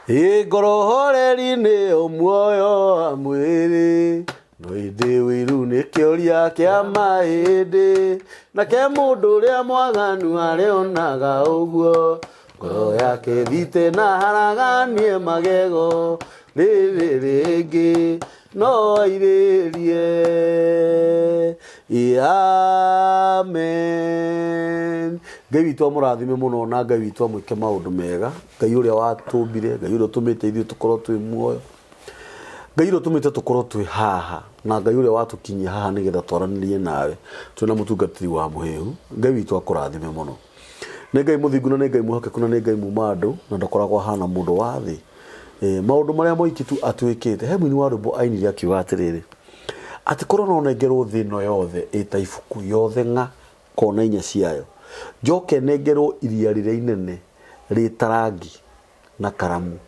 Ĩ ngoro horeri nĩyo muoyo wa mwĩrĩ, no ĩndĩ ũiru nĩ kĩũria kĩa mahĩndĩ, nake mũndũ ũrĩa mwaganu arĩonaga ũguo, ngoro yake thite na haraganie magego, rĩrĩ rĩngĩ no airĩrie. Ĩ amen. Ngai witũ amũrathime mũno na Ngai witũ amwĩke maũndũ mega. Ngai ũrĩa watũmbire, Ngai ũrĩa ũtũmĩte ithuĩ tũkorwo twĩ muoyo, Ngai ũrĩa ũtũmĩte tũkorwo twĩ haha, na Ngai ũrĩa watũkinyia haha nĩgetha twaranĩrie nawe twĩna mũtungatĩri wa mũhĩhu. Ngai witũ akũrathime mũno. Nĩ Ngai mũthingu na nĩ Ngai mwĩhokeku na nĩ Ngai muma andũ na ndakoragwo ahana mũndũ wa thĩ. Maũndũ marĩa moiki tu atwĩkĩte. He mũini wa rwĩmbo ainire akiuga atĩrĩrĩ, atĩ korwo no nengerwo thĩ ĩno yothe ĩta ibuku yothe ng'a kona inya ciayo, njoke nengerwo iria rĩrĩa inene rĩta rangi na karamu,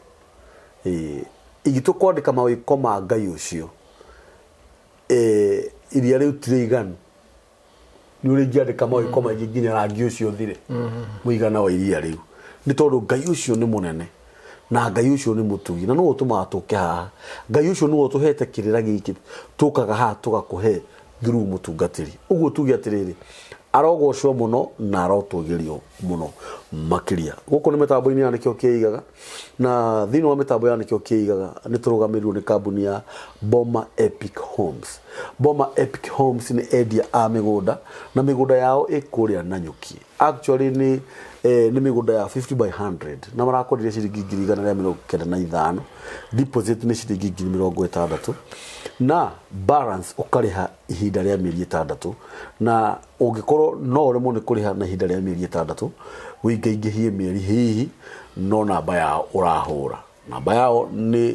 ingĩtua kwandĩka mawĩko ma Ngai ũcio, iria rĩu ti rĩiganu. Nĩ ũrĩa ingĩandĩka mawĩko maingĩ nginya rangi ũcio ũthire mũigana wa iria rĩu, nĩ tondũ Ngai ũcio nĩ mũnene na Ngai ũcio nĩ mũtugi na nĩwe ũtũmaga tũke haha. Ngai ũcio nĩwe ũtũhete kĩrĩra gĩkĩ tũkaga haha tũgakũhe through mũtungatĩri. Ũguo tuge atĩrĩrĩ, arogocwo mũno na arotũgĩrio mũno makĩria. Gũkũ nĩ mĩtambo-inĩ ya Nĩkĩo Kĩigaga, na thĩinĩ wa mĩtambo ya Nĩkĩo Kĩigaga nĩ tũrũgamĩrĩirwo nĩ kambuni ya Boma Epic Homes. Boma Epic Homes nĩ endia a mĩgũnda na mĩgũnda yao ĩ kũrĩa Nanyuki. Actually nĩ eh, nĩ mĩgũnda ya 50 by 100 na marakorire ciringi 195,000, deposit nĩ ciringi 60,000 na balance ũkarĩha ihinda rĩa mĩeri 6, na ũngĩkorwo no ũremwo nĩ kũrĩha na ihinda rĩa mĩeri 6, ũingaingĩhie mĩeri hihi, no namba yao ũrahũra, namba yao nĩ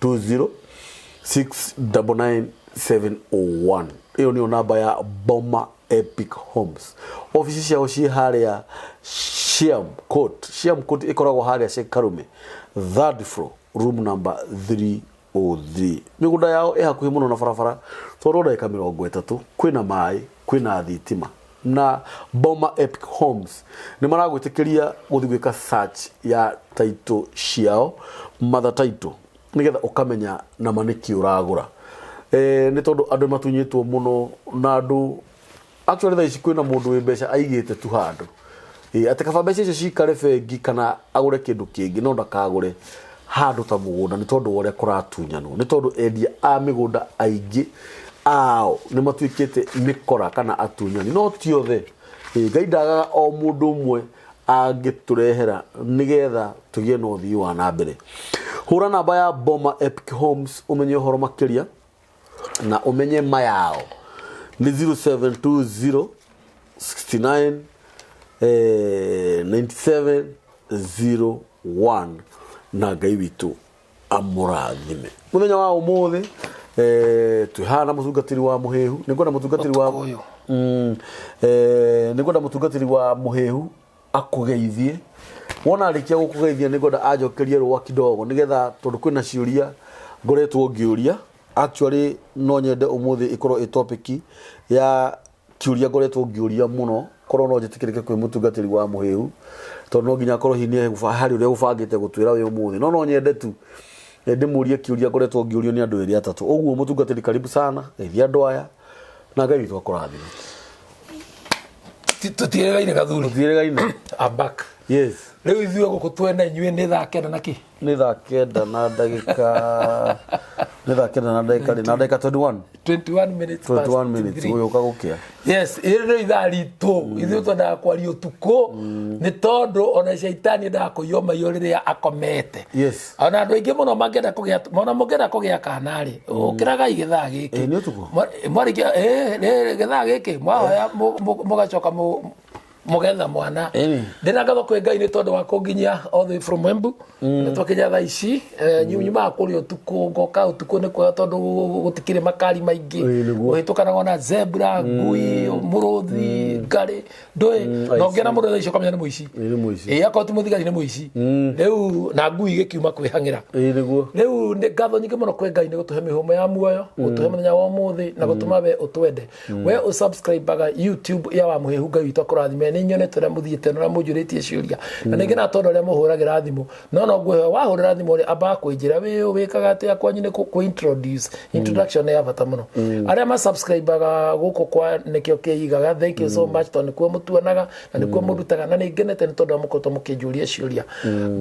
0720 699701. Ĩyo nĩyo namba ya Boma Epic Homes. Obici ciao ciĩ harĩa Siam Court. Siam Court ĩkoragwo harĩa Shekarume, third floor, room number 303. Mĩgũnda yao ĩ hakuhĩ mũno na barabara, tondũ ndagĩka 30, kwĩna maĩ, kwĩna thitima. Na Boma Epic Homes nĩ maragwĩtĩkĩria gũthiĩ gwĩka search ya title ciao, mother title, nĩgetha ũkamenya nama nĩkĩ ũragũra. Nĩ tondũ andũ matunyĩtwo mũno na andũ actually thaa ici kwĩna mũndũ wĩ mbeca aigĩte tu handũ, atĩ kaba mbeca icio cikare bengi kana agũre kĩndũ kĩngĩ, no ndakagũre handũ ta mũgũnda, nĩ tondũ wa ũrĩa kũratunyanwo, nĩ tondũ endia a mĩgũnda aingĩ ao nĩ matuĩkĩte mĩkora kana atunyani, no ti othe. Ngai ndagaga o mũndũ ũmwe angĩtũrehera nĩgetha tũgĩe na ũthii wa na mbere. Hũra namba ya Boma Epic Homes ũmenye ũhoro makĩria na ũmenye ma yao nĩ 0720 69 97 01, na Ngai witũ amũrathime. Mũthenya wa ũmũthĩ twĩ haha na mũtungatĩri wa mũhĩhu. Nĩ ngwenda mũtungatĩri wa Ũtukũ ũyũ. Nĩ ngwenda mũtungatĩri wa mũhĩhu akũgeithie. Wona arĩkia gũkũgeithia, nĩ ngwenda anjokerie rũa kidogo, nĩgetha tondũ kwĩna ciũria ngoretwo ngĩũria. Actually no nyende ũmũthĩ ĩkorwo ĩ topic ya kĩũria ngoretwo ngĩũria mũno, korwo no njĩtĩkĩrĩke kwĩ mũtungatĩri wa mũhĩhu, tondũ no nginya akorwo hihi nĩ harĩ ũrĩa ũbangĩte gũtwĩra wĩ ũmũthĩ, no nyende tu ndĩmũrie kĩũria ngoretwo ngĩũrio nĩ andũ erĩ atatũ. Ũguo mũtungatĩri, karibu sana, geithia andũ aya na Ngai witũ akũrathime. Tũtiĩrĩgaine, gathuri. Tũtiĩrĩgaine. I'm back. Yes. Rĩu ithuĩ gũkũ twena inyuĩ nĩ thaa 9 na kĩ? Nĩ thaa 9 na ndagĩka, nĩ thaa 9 na ndagĩka rĩ na ndagĩka 21. 21 minutes past 21 minutes. 3. Gũgĩũka gũkĩa. Yes, ĩrĩ nĩ ithaa ritũ. Ithuĩ twendaga kwaria ũtukũ, nĩ tondũ ona caitani endaga kũiywo maiyo rĩrĩa akomete. Ona andũ aingĩ mũno mangĩenda kũgĩa, ona mũngĩenda kũgĩa kana rĩ, ũkĩragai gĩthaa gĩkĩ. Nĩ ũtukũ? Mwarĩkia gĩthaa gĩkĩ mwahoya, mũgacoka mũgetha mwana. Ndĩna ngatho kwĩ Ngai nĩ tondũ wa kũnginyia all the way from Embu. Nĩ twakinya thaa ici. Nyumaga kũrĩa ũtukũ, ngoka ũtukũ nĩ kwega tondũ gũtikĩrĩ makari maingĩ. Ĩĩ, nĩguo. Ũhĩtũkanaga na zebra, ngui, mũrũthi, ngarĩ, ndũĩ na ũngĩona mũndũ thaa ici ũkamenya nĩ mũici. Ĩĩ, nĩ mũici. Ĩĩ, akorwo ti mũthigari nĩ mũici rĩu, na ngui igĩkiuma kwĩhang'ĩra. Ĩĩ, nĩguo. Rĩu nĩ ngatho nyingĩ mũno kwĩ Ngai nĩ gũtũhe mĩhũmũ ya muoyo, gũtũhe mũthenya wa ũmũthĩ na gũtũma we ũtwende, we ũsubscribaga YouTube ya wa mũhĩhu. Ngai witũ akũrathime. Nĩ nyonete ũrĩa mũthiĩte na ũrĩa mũnjũrĩtie ciũria, na nĩ ngenaga tondũ arĩa mũhũragĩra thimũ, no ngwĩhoya wahũrĩra thimũ rĩ, ambaga kwĩnjĩra wĩ ũ, wĩkaga atĩa, kwanyu nĩ kũ introduce. Introduction nĩ ya bata mũno. Arĩa masubscribaga gũkũ kwa Nĩkĩo Kĩigaga, thank you so much, tondũ nĩkuo mũtuonaga na nĩkuo mũndutaga, na nĩ ngenete nĩ tondũ wa mũkoretwo mũkĩnjũria ciũria.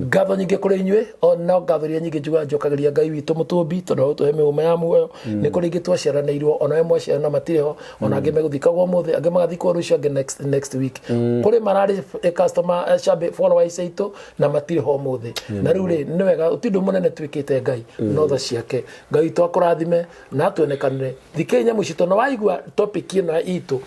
Ngatho nyingĩ kũrĩ inyuĩ, o no ngatho iria nyingĩ njugaga njokagĩria Ngai witũ mũtũmbi, tondũ wa gũtũhe mĩhũmũ ya muoyo. Nĩ kũrĩ ingĩ twaciaranĩirwo, ona we mwaciarana na matirĩ ho, ona angĩ megũthikagwo ũmũthĩ, angĩ magathikwo rũciũ, angĩ next week. Kũrĩ mararĩ customer, shabĩ followers aitũ na matirĩ ho ũmũthĩ. Na rĩu rĩ, nĩ wega ũti ũndũ mũnene twĩkĩte Ngai, no tha ciake. Ngai witũ akũrathime na atuonekanĩre. Thikĩrĩria nyamũ citũ, na waigua topic ĩno itũ,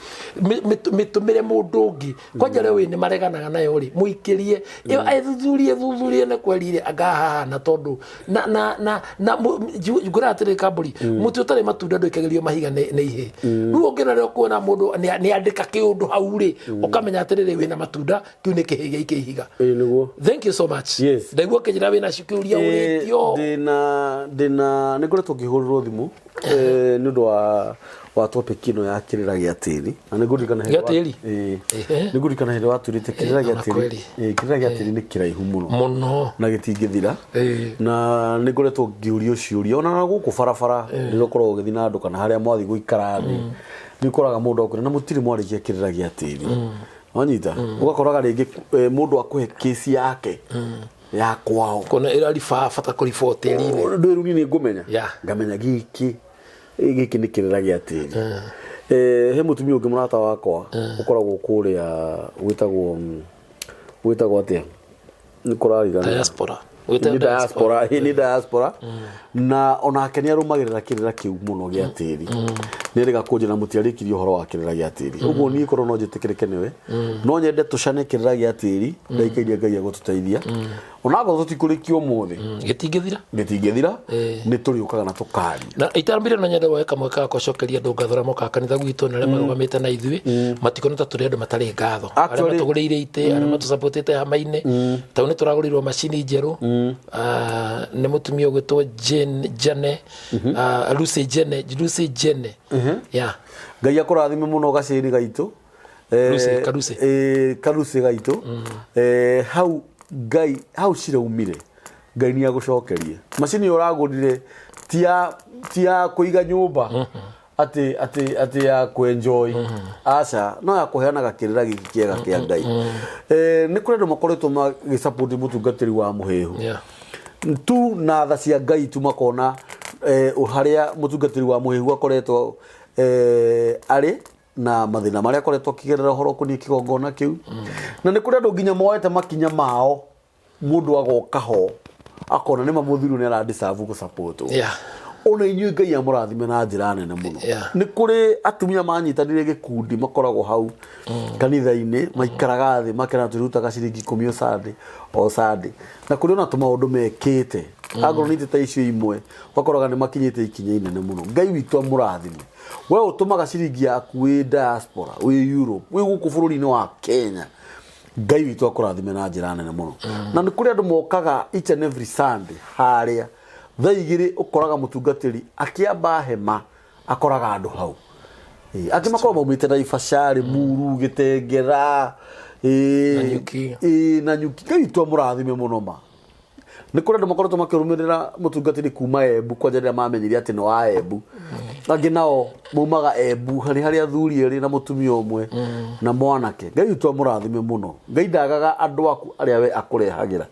mĩtũmĩre mũndũ ũngĩ kwanja rĩu nĩ mareganaga nayo rĩ, mũikĩrie ĩyo, ethuthurie thuthurie nĩ kwerire anga haha, na tondũ na ngwĩra atĩrĩ, kambũri mũtĩ ũtarĩ matunda ndũikagĩrio mahiga nĩ ihĩ. Rĩu ũngĩona rĩrĩa ũkuona mũndũ nĩ andĩka kĩũndũ hau rĩ, ũkamenya atĩrĩrĩ, wĩna matunda, kĩu nĩ kĩhĩ gĩaikia ihiga. Ĩĩ nĩguo. Thank you so much. Ndaigua ũkĩnjĩra wĩna kĩũria ũrĩtio. Ndĩna nĩ ngoretwo ngĩhũrĩrwo thimũ nĩ ũndũ wa topic ĩno ya kĩrĩra gĩa tĩri, na nĩ ngũririkana hĩndĩ Gĩa tĩri? Ĩĩ. Nĩ ngũririkana hĩndĩ watwĩrĩte kĩrĩra gĩa Ona tĩri kweli. Ĩĩ, kĩrĩra gĩa tĩri nĩ kĩraihu mũno Mũno. Na gĩtingĩthira. Na nĩ ngoretwo ngĩũrio ciũria ona na gũkũ barabara rĩrĩa ũkoragwo ũgĩthiĩ na andũ kana harĩa mwathiĩ gũikara thĩ, nĩ ũkoraga mũndũ akwĩra na mũtirĩ mwarĩkia kĩrĩra gĩa tĩri. Wanyita, ũgakoraga rĩngĩ mũndũ akũhe kesi yake ya kwao. Kuona ĩraribaa bata kũribwo tĩri-inĩ. Ndwĩru niĩ nĩ ngũmenya. Ngamenya gĩkĩ nĩ kĩrĩra gĩa tĩri. He mũtumia ũngĩ mũrata wakwa ũkoragwo kũrĩa wĩtagwo atĩa, nĩ kũrarigana. Diaspora. Nĩ diaspora, ĩĩ, nĩ diaspora, na onake nĩ arũmagĩrĩra kĩrĩra kĩu mũno gĩa tĩri. Nĩ erĩga kũnjĩra mũtiarĩkirie ũhoro wa kĩrĩra gĩa tĩri. Ũguo niĩ korwo no njĩtĩkĩrĩke nĩwe, no nyende tũcane kĩrĩra gĩa tĩri ndagĩka iria Ngai egũtũteithia, onakorwo tũtikũrĩkia ũmũthĩ. Gĩtingĩthira. Gĩtingĩthira, nĩ tũrĩũkaga na tũkaria. Na itambire no nyende woe kamwe ka gũcokeria andũ ngatho arĩa mokaga kanitha gwitũ na arĩa marũgamĩte na ithuĩ, matikona ta tũrĩ andũ matarĩ ngatho, arĩa matũgũrĩire itĩ, arĩa matũsapotĩte hama-inĩ. Tondũ nĩ tũragũrĩirwo macini njerũ. Ah, nĩ mũtumia ũgwĩtwo Jane Jane, ah, Lucy Jane, Lucy Jane, yeah. Ngai akũrathime mũno gacĩri gaitũ. Lucy, Karusi. Karusi gaitũ. Hau Ngai hau ciraumire, Ngai nĩ agũcokerie. Macini ĩyo ũragũrire ti ya kũiga nyũmba atĩ ya kwenjoy, aca, no ya kũheanaga kĩrĩra gĩkĩ kĩega kĩa Ngai. Nĩ kũrĩ andũ makoretwo magĩsupport mũtungatĩri wa mũhĩhu tu na tha cia Ngai tu, makona harĩa mũtungatĩri wa mũhĩhu akoretwo arĩ na mathĩna marĩa akoretwo akĩgerera ũhoro ũkoniĩ kĩgongona kĩu. Na nĩ kũrĩ andũ nginya moete makinya mao, mũndũ agoka ho akona nĩ mamũthuri nĩ aradeserve gũsupportwo. Ona inyuĩ Ngai amũrathime na njĩra nene mũno. Nĩ kũrĩ atumia manyitanire gĩkundi, makoragwo hau kanitha-inĩ, maikaraga thĩ makera tũrutaga ciringi 10 o Sunday o Sunday, na kũrĩ ona tũmaũndũ mekĩte. Angorwo nĩ itĩ ta icio imwe, ũgakoraga nĩ makinyĩte ikinya inene mũno. Ngai witũ amũrathime. We ũtũmaga ciringi yaku wĩ diaspora, wĩ Europe, wĩ gũkũ bũrũri-inĩ wa Kenya, Ngai witũ akũrathime na njĩra nene mũno. Na nĩ kũrĩ andũ mokaga each and every Sunday harĩa thaa 2, ũkoraga mũtungatĩri akĩamba hema, akoraga andũ hau. Ĩĩ, angĩ makoragwo maumĩte Naivasha, Limuru, Gĩtengera, ĩĩ, Nanyuki. Ĩĩ, Nanyuki. Ngai witũ amũrathime mũno ma. Nĩ kũrĩ andũ makoretwo makĩrũmĩrĩra mũtungatĩri kuma Embu, kwanja rĩrĩa mamenyire atĩ nĩ wa Embu. Angĩ nao maumaga Embu, harĩ athuri erĩ na mũtumia ũmwe na mwanake. Ngai witũ amũrathime mũno. Ngai ndagaga andũ aku arĩa we akũrehagĩra.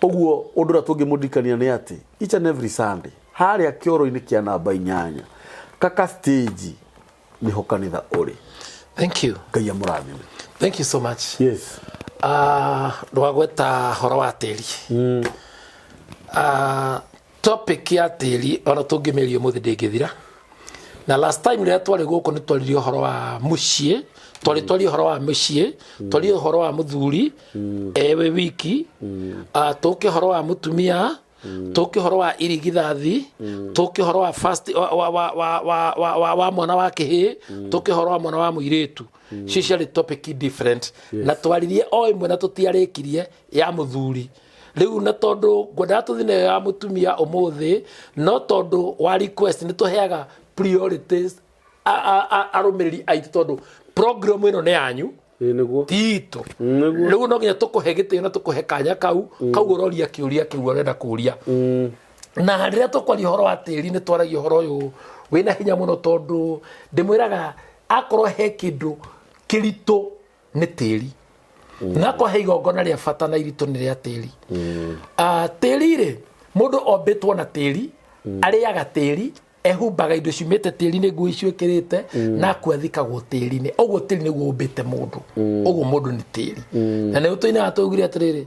Ũguo ũndũ ũrĩa tũngĩmũririkania nĩ atĩ each and every Sunday harĩa kĩoro-inĩ kĩa namba 8 kaka stage nĩho kanitha ũrĩ. Thank you. Ngai amũrathime. Thank you so much. Yes. Ndwagweta horo wa tĩri. Topic ya tĩri ona tũngĩmĩria ũmũthĩ ndĩngĩthira. Na last time rĩrĩa twarĩ gũkũ nĩ twaririe ũhoro wa mũciĩ, twarĩ twarie ũhoro wa mũciĩ, twarie ũhoro wa mũthuri ewe wiki, tũke ũhoro wa mũtumia, tũke ũhoro wa irigithathi, tũke ũhoro wa first wa mwana wa kĩhĩĩ, tũke ũhoro wa mwana wa mũirĩtu. Cio ciarĩ topic different, na twaririe o ĩmwe na tũtiarĩkirie ya mũthuri. Rĩu na tondũ ngwendaga tũthiĩ nayo ya mũtumia ũmũthĩ, no tondũ wa request, nĩ tũheaga priorities arũmĩrĩri aitũ, tondũ program ĩno nĩ yanyu. Ĩĩ nĩguo. Ti itũ. Nĩguo. Rĩu no nginya tũkũhe gĩtĩo na tũkũhe kanya kau kau ũroria kĩũria kĩu ũrenda kũria. Na rĩrĩa tũkwaria ũhoro wa tĩri, nĩ twaragia ũhoro ũyũ wĩna hinya mũno, tondũ ndĩmwĩraga akorwo he kĩndũ kĩritũ nĩ tĩri, na akorwo he igongona rĩa bata na iritũ nĩ rĩa tĩri. Ah, tĩri rĩ, mũndũ ombĩtwo na tĩri, arĩaga tĩri, ehumbaga indo ciumĩte tĩri-inĩ, nguo icio ĩkĩrĩte, na akua thikagwo tĩri-inĩ. Ũguo tĩri nĩguo ũmbĩte mũndũ, ũguo mũndũ nĩ tĩri. Na nĩ tũinaga tũugire atĩrĩrĩ,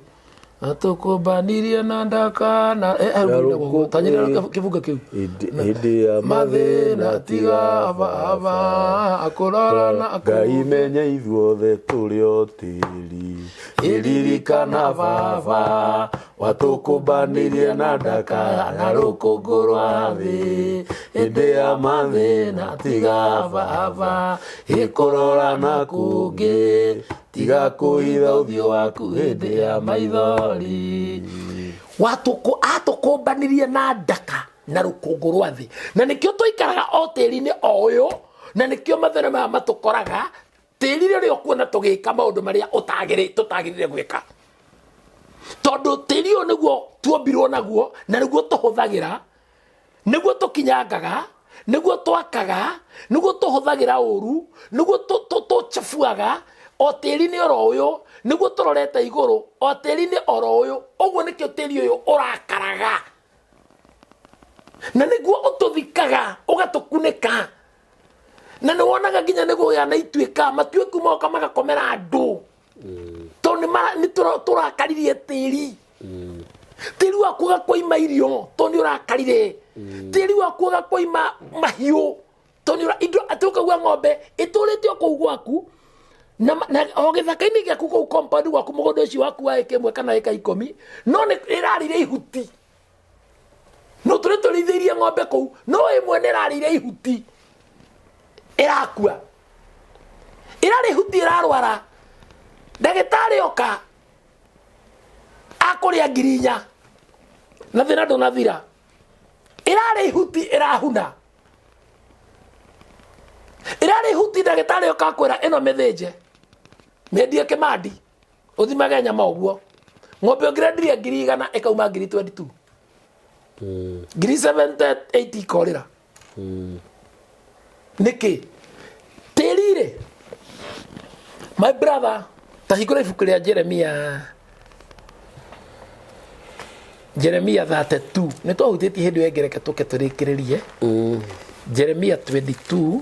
atũkũmbanirie na ndakana hau nĩ ũguo. Tanyĩrĩra kĩbungo kĩu. Hĩndĩ ya mathĩna tiga baba akũrora na Ngai menye ithuothe tũrĩ o tĩri. Ĩririkana baba watũkũmbanirie na ndaka na rũkũngũ rwa thĩ, hĩndĩ ya mathĩna tiga baba ĩkũrora na kũngĩ, tiga kũhitha ũthiũ waku hĩndĩ ya maithori. Atũkũmbanirie na ndaka na rũkũngũ rwa thĩ, na nĩkĩo tũikaraga o tĩri-inĩ o ũyũ, na nĩkĩo mathĩna maya matũkoraga. Tĩri rĩrĩa ũkuona tũgĩka maũndũ marĩa tũtagĩrĩire gwĩka, tondũ tĩri ũyũ nĩguo tuombirwo naguo, na nĩguo tũhũthagĩra, nĩguo tũkinyangaga, nĩguo twakaga, nĩguo tũhũthagĩra ũru, nĩguo tũchafuaga. O tĩri nĩ oro ũyũ, nĩguo tũrorete igũrũ, o tĩri nĩ oro ũyũ. Ũguo nĩkĩo tĩri ũyũ ũrakaraga, na nĩguo ũtũthikaga, ũgatũkunĩka, na nĩ wonaga nginya nĩ kũgĩa na ituĩka, matuĩku moka magakomera andũ, tondũ nĩ tũrakaririe tĩri. Tĩri waku ũgakũima irio tondũ nĩ ũrakarire. Tĩri waku ũgakũima mahiũ tondũ nĩ indo atĩ ũkaigua ng'ombe ĩtũrĩte o kũu gwaku na o gĩthaka-inĩ gĩaku kũu compound gwaku, mũgũnda ũcio waku wa ĩka 1 kana ĩka 10, no nĩ ĩrarĩire ihuti. No tũrĩ tũrĩithĩirie ng'ombe kũu, no ĩmwe nĩ ĩrarĩire ihuti, ĩrakua, ĩrarĩ ihuti, ĩrarwara. Ndagĩtarĩ oka akũrĩa 4,000 na thĩna ndũnathira. Ĩrarĩ ihuti, ĩrahuna, ĩrarĩ ihuti. Ndagĩtarĩ oka akwĩra ĩno mĩthĩnje, mĩendie kĩmandi, ũthimage nyama. Ũguo ng'ombe ũngĩrendirie 100,000 ĩkauma ngiri 22, ngiri 70 80 ikorĩra. Nĩkĩ? Tĩri rĩ, my brother, ta hingũra ibuku rĩa Jeremia, Jeremia 32. Nĩ twahutĩtie hĩndĩ ĩyo ĩngĩ, reke tũke tũrĩkĩrĩrie Jeremia 22.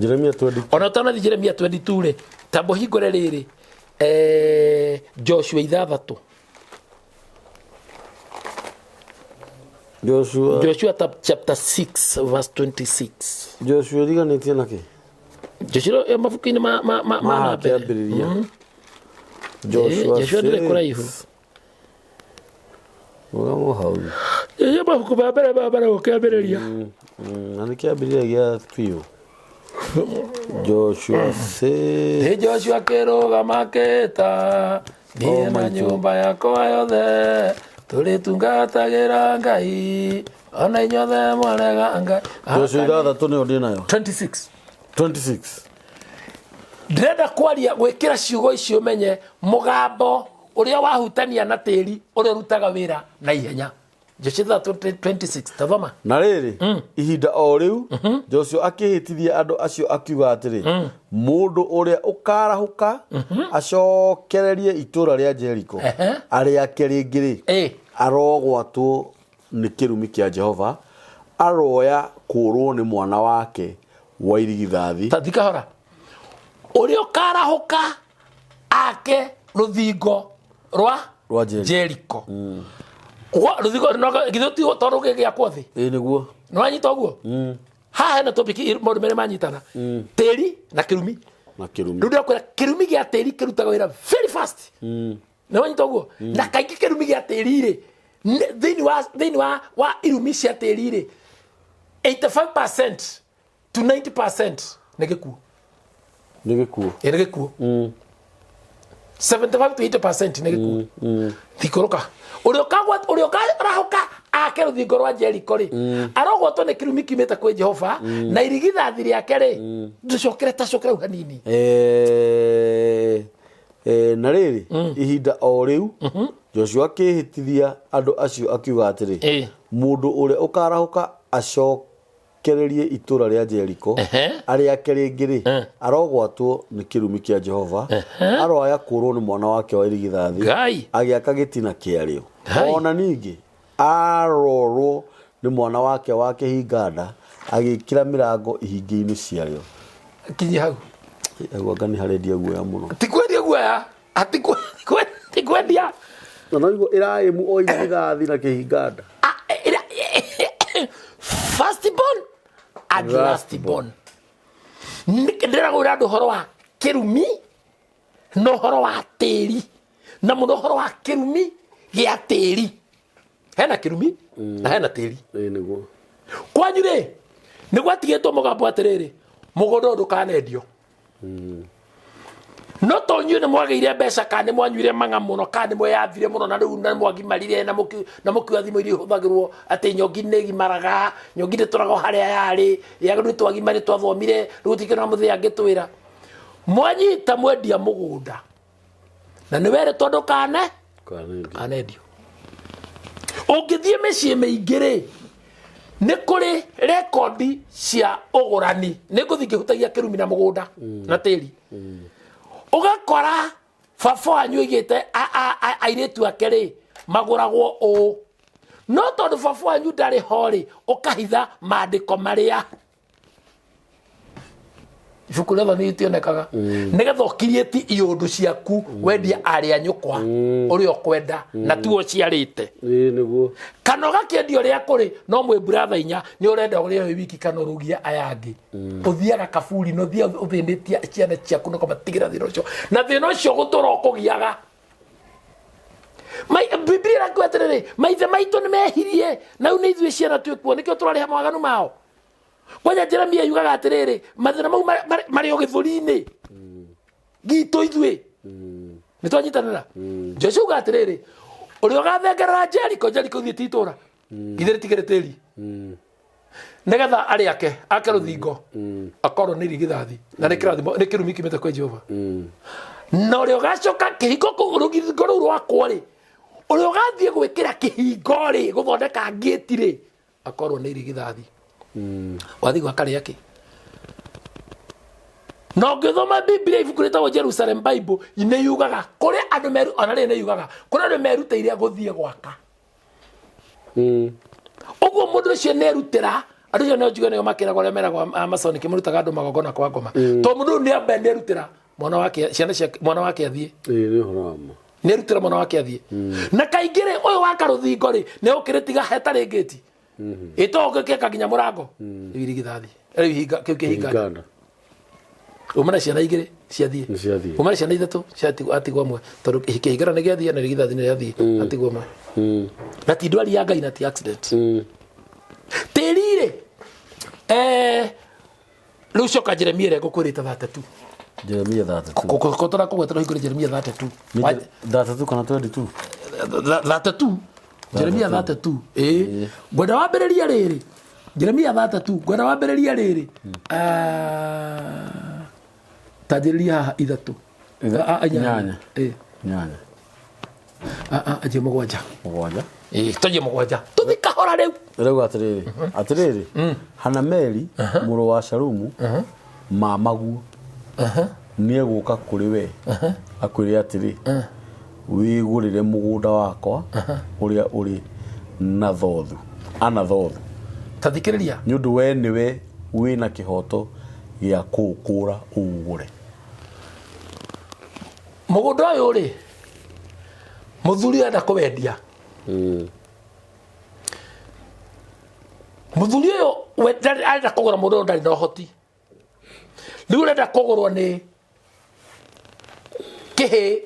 Jeremia 22. Ona ũtanathi Jeremia 22 rĩ, tamba ũhingũre rĩrĩ, Joshua 6. Joshua. Joshua chapter 6 verse 26. Joshua ĩriganĩtie na kĩ? Joshua mabuku-inĩ ma na mbere. Kĩambĩrĩria. Joshua. Joshua ndĩrĩ kũraihu. Rũgamo hau. Joshua mabuku ma mbere ma mbere gũkĩambĩrĩria. Na nĩ kĩambĩrĩria gĩa biũ. Joshua 6. Nĩ Joshua akĩrũgama akĩĩta, niĩ Oh, na maitũ. nyũmba yakwa yothe tũrĩtungatagĩra Ngai, ona inyuothe mwarega Ngai. Joshua 6 nĩyo ndĩ nayo. 26. 26. Ndĩrenda kwaria gwĩkĩra ciugo icio menye mũgambo ũrĩa wahutania na tĩri ũrĩa ũrutaga wĩra na ihenya. Joshua 26, tathoma. Na rĩrĩ, ihinda o rĩu Joshua akĩhĩtithia andũ acio akiuga atĩrĩ, mũndũ ũrĩa ũkarahũka acokererie itũũra rĩa Jeriko arĩake rĩngĩ rĩ, arogwatwo nĩ kĩrumi kĩa Jehova, aroya kũũrwo nĩ mwana wake wa irigithathi. Tathi kahora. Ũrĩa ũkarahũka ake rũthingo rwa Rwa Jeriko. Jeriko. Rũthingo githĩ ti tondũ gĩgĩakwo thĩ? Ĩĩ nĩguo. Nĩwanyita ũguo? Haha hena topic, maũndũ merĩ manyitana, tĩri na kĩrumi. Na kĩrumi. Rĩu ndĩrakwĩra kĩrumi gĩa tĩri kĩrutaga wĩra very fast. Nĩwanyita ũguo? Na kaingĩ kĩrumi gĩa tĩri rĩ, thĩinĩ wa irumi cia tĩri rĩ, 85% to 90% nĩ gĩkuũ. Nĩ gĩkuũ. Ĩ, nĩ gĩkuũ. 75 to 80% nĩ gĩkuũ. Thikũrũka ũrĩa ũkagwa, ũrĩa ũkarahũka ake rũthingo rwa Jeriko rĩ, arogwatwo nĩ kĩrumi kiumĩte kwĩ Jehova na irigithathi rĩake rĩ. Tũcokere, tacokere hau hanini. Na rĩrĩ, ihinda o rĩu Joshua akĩĩhĩtithia andũ acio akiuga atĩrĩ, mũndũ ũrĩa ũkarahũka acokererie itũũra rĩa Jeriko arĩake rĩngĩ rĩ, arogwatwo nĩ kĩrumi kĩa Jehova, aroaya kũũrwo nĩ mwana wake wa irigithathi Ngai. agĩaka gĩtina kĩarĩo. Ngai. Ona ningĩ arorwo nĩ mwana wake wa kĩhinganda agĩkĩra mĩrango ihingi-inĩ ciarĩo. Kinyia hau. Hau anga nĩ harendia guoya mũno. Ti kwendia guoya, ati ti kwendia. Na no iguo ĩraĩmu o irigithathi na kĩhinganda. Ah, first born and last born. Ndĩragwĩra andũ ũhoro wa kĩrumi na ũhoro wa tĩri, na mũno ũhoro wa kĩrumi gĩa tĩri. Hena kĩrumi na hena tĩri. Ĩĩ nĩguo. Kwanyu rĩ, nĩ gwatigĩtwo mũgambo atĩrĩrĩ, mũgũnda ũyũ ndũkanendio. No to inyuĩ nĩ mwagĩire mbeca, kana nĩ mwanyuire mang'a mũno, kana nĩ mweyathire mũno, na rĩu nĩ mwagimarire na mũkiuga thimũ iria ihũthagĩrwo atĩ nyongi nĩ ĩgimaraga, nyongi ndĩtũraga o harĩa yarĩ, ya rĩu twagimari twathomire, rĩu gũtikĩrĩ na mũthee angĩtwĩra. Mwanyita mwendia mũgũnda na nĩ werĩtwo ndũkane kanendio. Ũngĩthiĩ mĩciĩ mĩingĩ rĩ, nĩ kũrĩ rekondi cia ũgũrani. Nĩ ngũthiĩ ngĩhutagia kĩrumi na mũgũnda na tĩri. Ũgakora baba wanyu oigĩte airĩtu ake rĩ magũragwo ũũ, no tondũ baba wanyu ndarĩ ho rĩ, ũkahitha maandĩko marĩa ibuku rĩothe nĩ rĩtionekaga, nĩgetha ũkiriĩti iũndũ ciaku wendie arĩ a nyũkwa ũrĩa ũkwenda na tuo ciarĩte. Ĩĩ nĩguo. Kana ũgakĩendia ũrĩa kũrĩ no mwĩ buratha inya nĩ ũrenda ũrĩa wĩ wiki kana ũrũgie aya angĩ. Ũthiaga kaburi na ũthiaga ũthĩnĩtie ciana ciaku na ũkamatigĩra thĩna ũcio, na thĩna ũcio gũtũra ũkũgiaga. Biblia ĩrakuga atĩrĩrĩ, maithe maitũ nĩ mehirie na rĩu nĩ ithuĩ ciana twĩkuo, nĩkĩo tũrarĩha mawaganu mao. Kwanja Jeremia yugaga atĩrĩrĩ, mathĩna mau marĩ o gĩthũri-inĩ gitũ ithuĩ. Nĩ twanyitanĩra. Joshua uga atĩrĩrĩ, ũrĩa ũgathengerera Jeriko, Jeriko ithuĩ ti itũũra, ithuĩ rĩtigĩrĩ tĩri, nĩgetha arĩake ake rũthingo, akorwo nĩ irigithathi na nĩ kĩrathimo, nĩ kĩrumi kiumĩte kwĩ Jehova. Na ũrĩa ũgacoka kĩhingo kũu, rũthingo rũu rwakwo rĩ, ũrĩa ũgathiĩ gwĩkĩra kĩhingo rĩ, gũthondeka ngĩti rĩ, akorwo nĩ irigithathi. Wathiĩ gwaka rĩake. Na ũngĩthoma Biblia, ibuku rĩtagwo Jerusalem Bible nĩ yugaga kũrĩ andũ meru, ona rĩrĩ nĩ yugaga kũrĩ andũ merutĩire gũthiĩ gwaka. Ũguo mũndũ ũcio nĩ erutĩra. Andũ acio nĩo njuge nĩo makĩragwo arĩa meragwo Amazon kĩmũrutaga andũ magongona kwa ngoma, tondũ mũndũ ũyũ nĩ ambe nĩ erutĩra mwana wake, ciana cia mwana wake athiĩ. Ĩĩ nĩ ũhoro wa ma. Nĩ erutĩra mwana wake athiĩ. Na kaingĩ rĩ, ũyũ waka rũthingo rĩ, nĩ ũkĩrĩtiga hetarĩ ngĩti ĩto ũngĩkĩaka nginya mũrango, rĩu irigithathi rĩu ihinga kĩu kĩhinga. Uganda. Uma na ciana igĩrĩ ciathiĩ. Nĩ ciathiĩ. Uma na ciana ithatũ ciatigwo, atigwo amwe, tondũ kĩhingara nĩ gĩathiĩ na irigithathi nĩ rĩathiĩ, atigwo amwe. Na ti ndwari ya Ngai na ti accident. Tĩri rĩ, rĩu coka Jeremia ĩrĩa ngũkwĩrĩte 32. Jeremia 32. Kũtũra kũgwetera hingũre Jeremia 32. 32 kana 22? 32, Jeremia 32. Ĩĩ, ngwenda wambĩrĩria rĩrĩ, Jeremia 32, ngwenda wambĩrĩria rĩrĩ. Ah, tanjĩrĩria haha ithatũ. Ah, ah, inyanya. Inyanya. Ĩĩ. Inyanya. Ah, ah, anjie mũgwanja. Mũgwanja. Ĩĩ, twanjie mũgwanja, tũthi kahora rĩu. Rĩu atĩrĩrĩ, atĩrĩrĩ, Hanameli mũrũ wa Shalumu mamaguo nĩegũka kũrĩ we akwĩre atĩrĩ, wĩgũrĩre mũgũnda wakwa ũrĩa ũrĩ Nathothu, Anathothu, Ta thikĩrĩria. Nĩ ũndũ we nĩwe wĩna kĩhoto gĩa kũũkũũra ũũgũre. Mũgũnda ũyũ rĩ, mũthuri enda kũwendia. Mũthuri ũyũ we arenda kũgũra mũndũ ũyũ ndarĩ na ũhoti. Rĩu ũrenda kũgũrwo nĩ kĩhĩ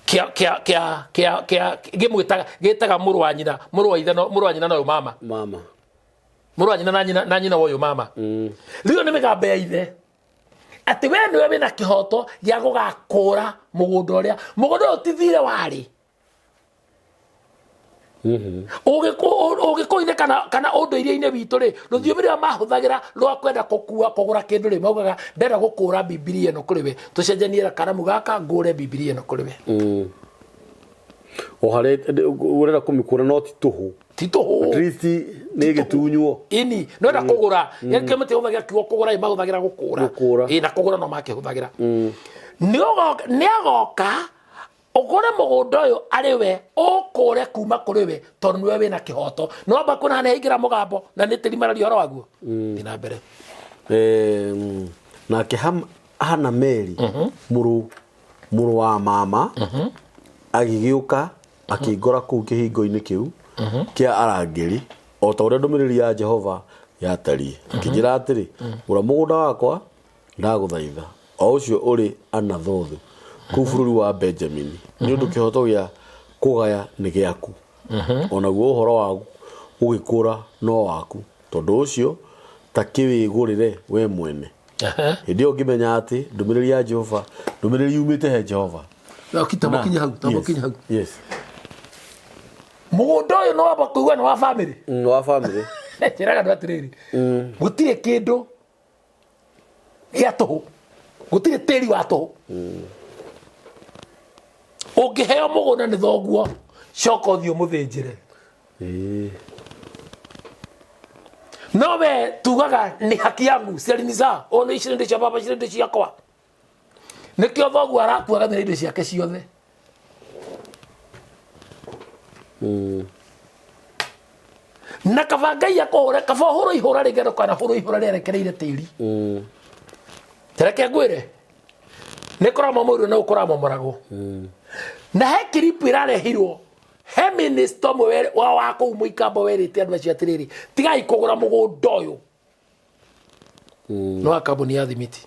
kĩa kĩa kĩa kĩa kĩa gĩmwĩtaga gĩtaga mũrũ wa nyina, mũrũ wa ithe, mũrũ wa nyina na ũyũ mama. Mama. Mũrũ wa nyina na nyina wa ũyũ mama. Rĩu ĩyo nĩ mĩgambo ya ithe. Atĩ we nĩwe wĩna kĩhoto gĩa gũgakũra mũgũnda ũrĩa mũgũnda ũyũ ti thirĩ warĩ. Ũgĩkũyũ-inĩ kana ũndũire-inĩ witũ rĩ, rũthiomi rũrĩa mahũthagĩra rwa kwenda gũkua kũgũra kĩndũ rĩ, maugaga ndenda gũkũra Bibilia ĩno kũrĩ we, tũcenjanie karamu gaka ngũre Bibilia ĩno kũrĩ we. O harĩa ũrenda kũmĩkũra no ti tũhũ. Ti tũhũ. At least nĩ ĩgĩtunywo. Ini no enda kũgũra gĩkĩ matihũthagĩra kiugo kũgũra, ĩ mahũthagĩra gũkũra. Gũkũra. Ĩ, na kũgũra no makĩhũthagĩra. Nĩ agoka ũgũre mũgũnda ũyũ arĩ we, ũkũre kuma kũrĩ we, tondũ nĩwe wĩna kĩhoto. Nĩ wamba kuona nĩ haingĩra mũgambo na nĩ tĩri mararia ũhoro waguo. Thiĩ na mbere. Nake Hanameli mũrũ wa mama agĩgĩũka akĩngora kũu kĩhingo-inĩ kĩu kĩa arangĩri, o ta ũrĩa ndũmĩrĩri ya Jehova yatariĩ, akĩnjĩra atĩrĩ, gũra mũgũnda wakwa, ndagũthaitha, o ũcio ũrĩ Anathothu kũu bũrũri wa Benjamini, nĩ ũndũ kĩhoto gĩa kũgaya nĩ gĩaku, o naguo ũhoro wa gũgĩkũra no waku, tondũ ũcio ta kĩwĩgũrĩre we mwene. Hĩndĩ ĩyo ngĩmenya atĩ ndũmĩrĩri ya Jehova, ndũmĩrĩri yumĩte he Jehova. Tamũkinye hau, tamũkinye hau. Yes. Mũgũnda ũyũ nĩ wamba kũigua nĩ wa bamĩrĩ. Wa bamĩrĩ. Njĩraga andũ atĩrĩrĩ, gũtirĩ kĩndũ gĩa tũhũ, gũtirĩ tĩri wa tũhũ. Ũngĩheo mũgũnda nĩ thoguo, coka ũthiĩ ũmũthĩnjĩre. No we tugaga ni haki yangu, sialinizaa o nĩ ici nĩ cia baba, ici nĩ ciakwa. Nĩkĩo thoguo arakua agathiĩ na indo ciake ciothe. Na kaba Ngai akũhũre, kaba ũhũrwo ihũra rĩngĩ ndũkanahũrwo ihũra rĩerekereire tĩri. Reke ngwĩre, nĩ kũramomorwo na ũkũramomoragwo. Na he kiripu ĩrarehirwo, he minista ũmwe wa kũu mũikambo werĩte andũ acio atĩrĩrĩ, tigai kũgũra mũgũnda ũyũ. Nĩ wa kambuni ya thimiti.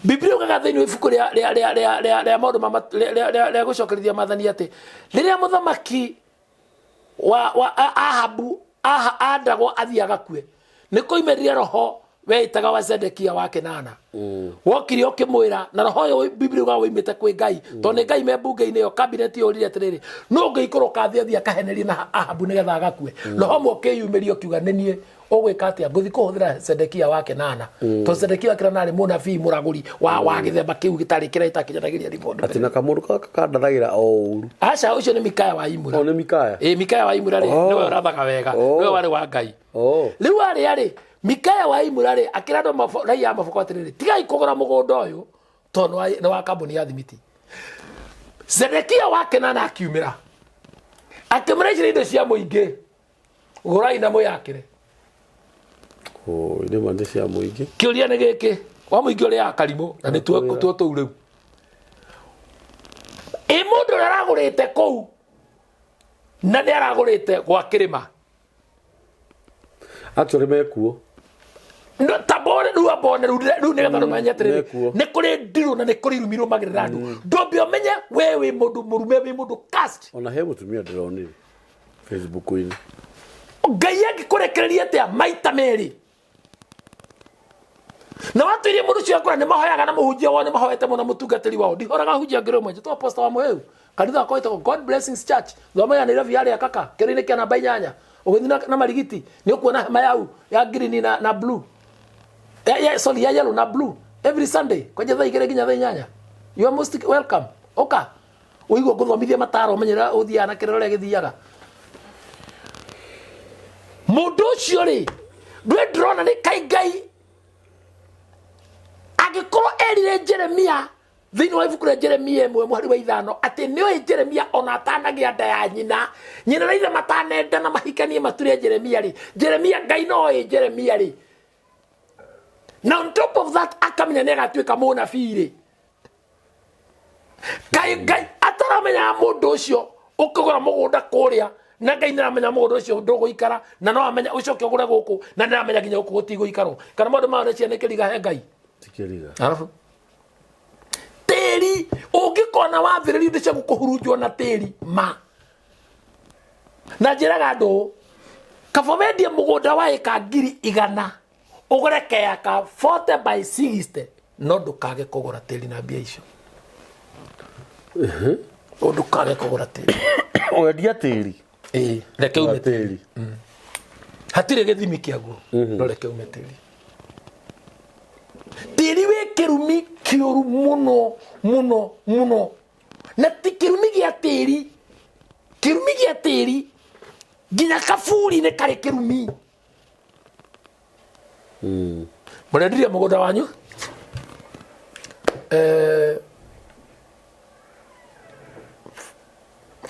Biblia ugaga thĩinĩ wa ibuku rĩa maũndũ ma rĩa gũcokerithia maathani atĩ rĩrĩa mũthamaki wa Ahabu andagwo athiĩ agakue, nĩ koimĩrire roho weĩtaga wa Zedekia wa Kenana. Wokire ũkĩmwĩra, na roho ũyũ Biblia ugaga woimĩte kwĩ Ngai, tondũ nĩ Ngai me mbunge-inĩ ĩyo, cabinet ĩyo ũrire atĩrĩrĩ, nũ ũngĩikũrũka athiĩ akahenerie na Ahabu nĩgetha agakue. Roho ũmwe ũkĩyumĩria ũkiuga, nĩ niĩ ũgwĩka atĩa, ngũthiĩ kũhũthĩra Zedekia wa Kenana, tondũ Zedekia wa Kenana arĩ mũnabii mũragũri wa gĩthemba kĩu gĩtarĩ kĩrĩa gĩtakinyanagĩria riboti. Atĩ na kamũndũ gaka kandathagĩra o ũru. Aca, ũcio nĩ Mikaya wa Imura. O nĩ Mikaya. Ĩ, Mikaya wa Imura rĩ, nĩwe ũrathaga wega, nĩwe warĩ wa Ngai. Rĩu arĩa rĩ, Mikaya wa Imura rĩ, akĩra andũ raia a maboko atĩrĩrĩ, tigai kũgũra mũgũnda ũyũ tondũ nĩ wa kambuni ya thimiti. Zedekia wa Kenana akiumĩra akĩmũra, ici nĩ indo cia mũingĩ, gũrai na mwĩyakĩre. Nĩ ma nĩ cia mũingĩ. Kĩũria nĩ gĩkĩ, wa mũingĩ ũrĩa karimũ na nĩ tuo tũu rĩu. Ĩ mũndũ ũrĩa aragũrĩte kũu na nĩ aragũrĩte gwa kĩrĩma, Actually mekuo. No, ta mbone rĩu, ambone rĩu rĩu nĩgetha ũmenye atĩrĩrĩ, Mekuo. Nĩ kũrĩ ndirũ na nĩ kũrĩ irumi irũmagĩrĩra andũ. Ndũmbe ũmenye we wĩ mũndũ mũrume, wĩ mũndũ cast. Ona he mũtumia ndĩronire Facebook-inĩ. Ngai angĩkũrekereria atĩa maita merĩ? Na watuirie mũndũ ũcio akora nĩ mahoyaga na mũhunjia wao, nĩ mahoete mũno mũtungatĩri wao. Ndihoraga hunjia ngĩrĩ ũmwe, njĩtwo Apostle wa Mũhĩu, kanitha wakwa wĩtagwo God Blessings Church, thoma ya Nairobi yarĩa kaka kĩro-inĩ kĩa namba 8, ũgĩthiĩ na marigiti nĩ ũkuona hema yau ya green na blue, sorry, ya yellow na blue, every Sunday kwanja thaa 2 nginya thaa 8. You are most welcome, ũka ũigua ngũthomithia mataro, ũmenye ũrĩa ũthiaga na kĩrĩra ũrĩa gĩthiaga. Mũndũ ũcio rĩ, ndwe ndĩrona nĩ kai Ngai angĩkorwo erire Jeremia thĩinĩ wa ibuku rĩa Jeremia 1 mũhari wa 5 atĩ nĩoĩ Jeremia ona atanagĩa nda ya nyina, nyina na ithe matanenda na mahikanie mature Jeremia rĩ, Jeremia Ngai noĩ Jeremia rĩ, na on top of that akamenya nĩ agatuĩka mũnabii rĩ, Ngai Ngai ataramenyaga mũndũ ũcio ũkĩgũra mũgũnda kũrĩa, na Ngai nĩaramenya mũgũnda ũcio ndũgũikara, na no amenya ũcoke ũgũre gũkũ, na nĩaramenya nginya gũkũ gũtigũikarwo. Kana maũndũ maya ũreciria nĩ kĩriga he Ngai? Ti kĩriga. Arabu tĩri ũngĩkona wambĩrĩria indo cia gũkũhurunjwo na tĩri ma na njĩraga andũ ũũ, kaba wendie mũgũnda wa ĩka 100,000. Ũgũre keaka 40 by 60 no ndũkage kũgũra tĩri na mbia icio. Ndũkage kũgũra tĩri. Wendia tĩri. Ĩĩ, reke ume tĩri. Hatirĩ gĩthimi kĩaguo, no reke ume tĩri. Tĩri wĩ kĩrumi kĩũru mũno mũno mũno, na ti kĩrumi gĩa tĩri, kĩrumi gĩa tĩri nginya kaburi nĩ karĩ kĩrumi. Mũrendirie mũgũnda wanyu,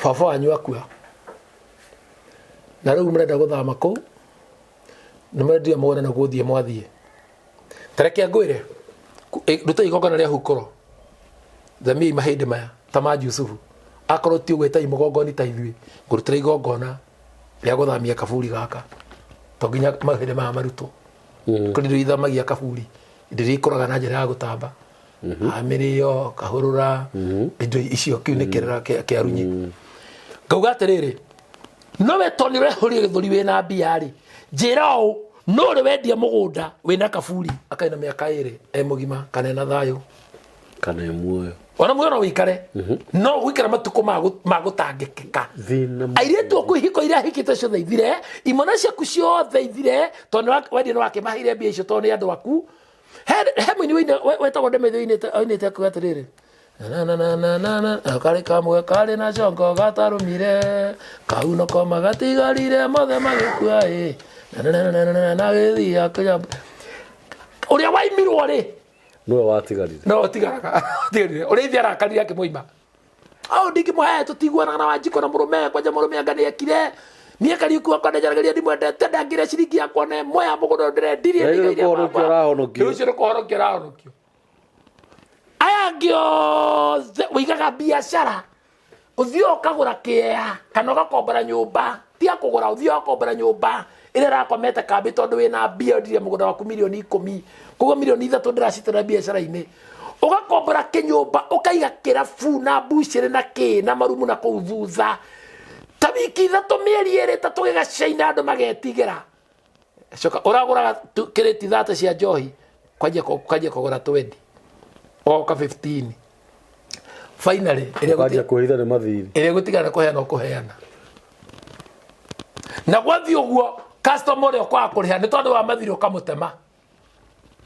baba wanyu akua, na rĩu mũrenda gũthama kũu, nĩ mũrendirie mũgũnda na gũthiĩ mwathiĩ. Tareke ngwĩre, ruta igongona rĩa hukũro, thamiai mahĩndĩ maya ta ma Jusufu. Akorwo ti ũguo, ĩtai mũgongoni ta ithuĩ, ngũrutĩra igongona rĩa gũthamia kaburi gaka, to nginya mahĩndĩ maya marutwo. Kũrĩ indo ithamagia kaburi, indo iria ikũraga na njĩra ya gũtamba, mĩrĩo, kahũrũra, indo icio, kĩu nĩ kĩrĩra kĩa runyi. Ngauga atĩrĩrĩ, no we tondũ nĩ ũrehũria gĩthũri wĩna mbia rĩ, njĩra ũũ, no ũrĩ wendia mũgũnda wĩna kaburi akarĩ na mĩaka 2 e mũgima kana ena thayũ kana e muoyo? Ona muoyo no wĩikare, no gũikara matukũ ma gũtangĩkĩka. Thĩna. Airĩtu aku ihiko iria ahikĩte ciothe ithire, imwana ciaku ciothe ithire, tondũ wendia nĩ wakĩmaheire mbia icio tondũ nĩ andũ aku. He mũini wetagwo Ndemethio oinĩte akiuga atĩrĩrĩ, na na na na na na na, karĩ kamwe karĩ na congo gatarũmire kauno koma gatigarire mothe magĩkua ĩ na na na na na na na gĩthiĩ akĩnya ũrĩa waimirwo rĩ. Nĩwe watigarire. No tigaraga tigarire ũrĩa ithe arakarire akĩmũima au ndingĩmũhe, tũtiguanaga na Wanjikũ na mũrũme kwanja mũrũme anga nĩekire niĩ Kariuki wakwa ndanjaragĩria ndimwendete, ndangĩrĩa ciringi yakwa na ĩmwe ya mũgũnda ũyũ ndĩrendirie. Na ndĩgaire nĩ kũhonokio baba. Arahonokio. Rĩu ũcio nĩ kũhonokio arahonokio. Aya angĩ othe ũigaga biacara, ũthiĩ ũkagũra kĩea kana ũgakombora nyũmba, tiga kũgũra, ũthiĩ ũgakombora nyũmba ĩrĩa ĩrakomete kambĩ, tondũ wĩna mbia, wendirie mũgũnda waku mirioni 10, koguo mirioni 3 ndĩracitũra biacara-inĩ, ũgakombora kĩnyũmba, ũkaiga kĩrabu na mbucĩrĩ na kĩ na marumu na kũu thutha, ta wiki 3, mĩeri 2, 3, gĩgacaina, andũ magetigĩra. Coka ũragũraga kĩrĩti 30 cia njohi, kwanjia kũgũra 20, oka 15, finally ĩrĩa ũkanjia kwĩhitha nĩ mathirĩ. Ĩrĩa gũtigana kũheana ũkũheana, na gwathiĩ ũguo, customer ũrĩa ũkwaga kũrĩha nĩ tondũ wa mathirĩ ũkamũtema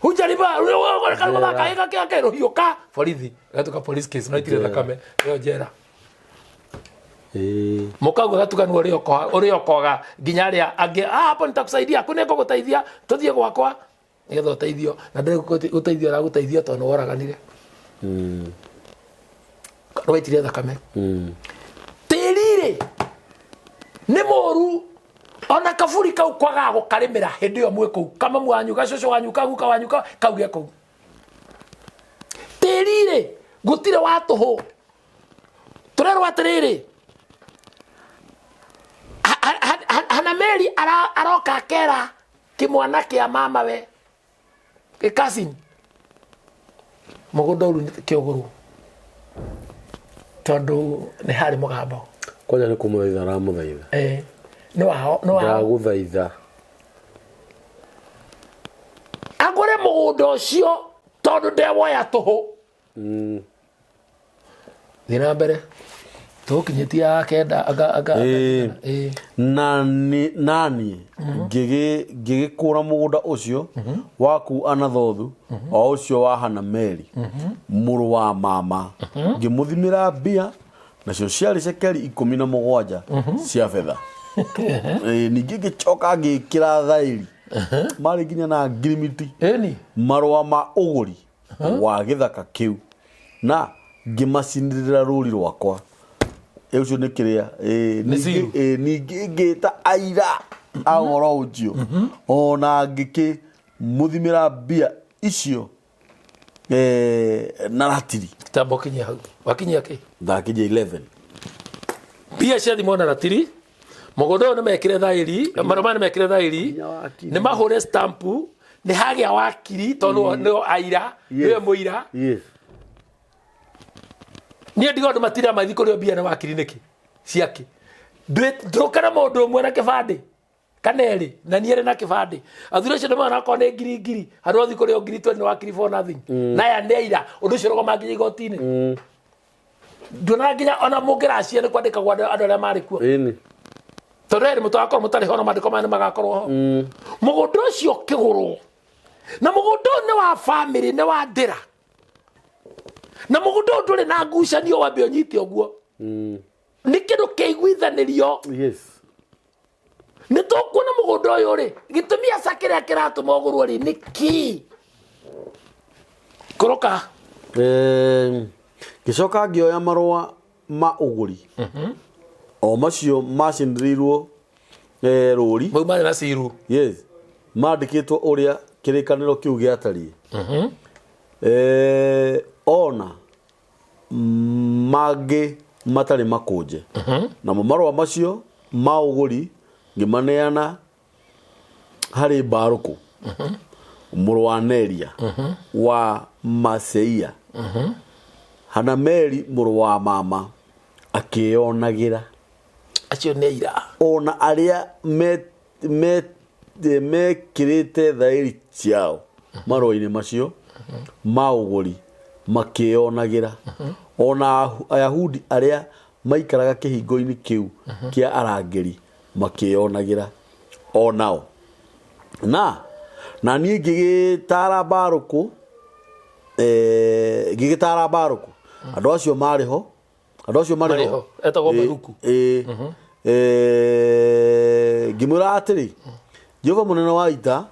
hujariba rũhiũ ka borithi, gatuka police case, no itire thakame ĩyo njera. Mũkauga gatukanwo ũrĩa ũkoga nginya arĩa angĩ, "Ah, hapo nitakusaidia, kũ nĩngũgũteithia, tũthiĩ gwakwa nĩgetha ũteithio," na ndĩrĩ gũteithio aragũteithia tondũ nĩ woraganire, nĩwaitire thakame. Tĩri rĩ nĩ mũru, ona kaburi kau kwagaga gũkarĩmĩra hĩndĩ ĩyo mwĩ kũu, kamamu wanyu, gacũcũ wanyu, kaguka wanyu, kau ge kũu. Tĩri rĩ gũtirĩ wa tũhũ. Tũrerwo atĩrĩrĩ, Hanameli aroka akera kĩmwana kĩa mama we gĩkasin, mũgũnda ũru kĩũgũrwo tondũ nĩ harĩ mũgambo. Kwanja nĩ kũmũthaitha aramũthaitha. Nĩ wao, nĩ wao. Ndagũthaitha. Agũre mũgũnda ũcio tondũ ndewoya tũhũ. Thiĩ na mbere, tũgũkinyĩtie ya kenda anga. Na naniĩ ngĩgĩkũra mũgũnda ũcio waku Anathothu, o ũcio wa Hanameli mũrũ wa mama, ngĩmũthimĩra mbia, nacio ciarĩ cekeri 17 cia betha. Ningĩ ngĩcoka ngĩkĩra thaĩri marĩ nginya na ngirimiti marũa ma ũgũri wa gĩthaka kĩu na ngĩmacinĩrĩra rũri rwakwa. Ũcio nĩ kĩrĩa Nĩ ningĩ seal. Ningĩ ngĩta aira a ũhoro ũcio, ona ngĩkĩmũthimĩra mbia icio na ratiri. Tamba ũkinyie hau wakinyia kĩ? Ndakinyia 11. Mbia ciathimwo na ratiri, mũgũnda ũyũ nĩ mekĩre thaĩri, marũa maya nĩ mekĩre thaĩri. Nginya wakiri. Nĩ mahũre stampu, nĩ hagĩa wakiri tondũ nĩo aira, nĩwe mũira. Niĩ ndiga andũ matira mathi kũrĩo mbia na wakiri nĩkĩ ciake ndũka na mũndũ ũmwe na kĩbandĩ. Kana erĩ na niĩ arĩ na kĩbandĩ. Athuri acio nĩ mona akorwo nĩ ngiri ngiri handũ hothe kũrĩ ngiri 20 wa kiri for nothing. Na aya nĩ aira ũndũ ũcio ũrũgama nginya igoti-inĩ. Nduonaga nginya ona mũngĩracia nĩ kwandĩkagwo andũ andũ arĩa marĩ kuo. Ĩni. Tondũ erĩ mũtagakorwo mũtarĩ ho no mandĩko maya nĩ magakorwo ho. Mũgũnda ũcio ũkĩgũrwo na mũgũnda ũyũ nĩ wa bamĩrĩ, nĩ wa ndĩra, na mũgũnda ũyũ ndũrĩ na ngucanio, wambe ũnyite ũguo. Nĩ kĩndũ kĩiguithanĩrio. Yes. Nĩ tũkuona mũgũnda ũyũ rĩ, gĩtũmi aca kĩrĩa kĩratũma ũgũrwo rĩ nĩ kĩ kũrũka. Ngĩcoka ngĩoya marũa ma ũgũri o macio macinĩrĩirwo rũri. Mau marĩ na ciru. Yes, mandĩkĩtwo ũrĩa kĩrĩkanĩro kĩu gĩatariĩ, ona mangĩ matarĩ makũnje. Namo marũa macio ma ũgũri ngĩmaneana harĩ Baruku mũrũ wa Neria wa Maseia, Hanameli mũrũ wa mama akĩyonagĩra. Acio nĩ aira. Ona arĩa mekĩrĩte thaĩri ciao marũa-inĩ macio ma ũgũri makĩyonagĩra, ona Ayahudi arĩa maikaraga kĩhingo-inĩ kĩu kĩa arangĩri makĩyonagĩra o nao. Na niĩ ngĩgĩtaara Baruku, ngĩgĩtaara Baruku andũ acio marĩ ho, andũ acio marĩ Marĩ ho. Etagwo Baruku. Ngĩmwĩra atĩrĩ, Jehova mũnene wa ita,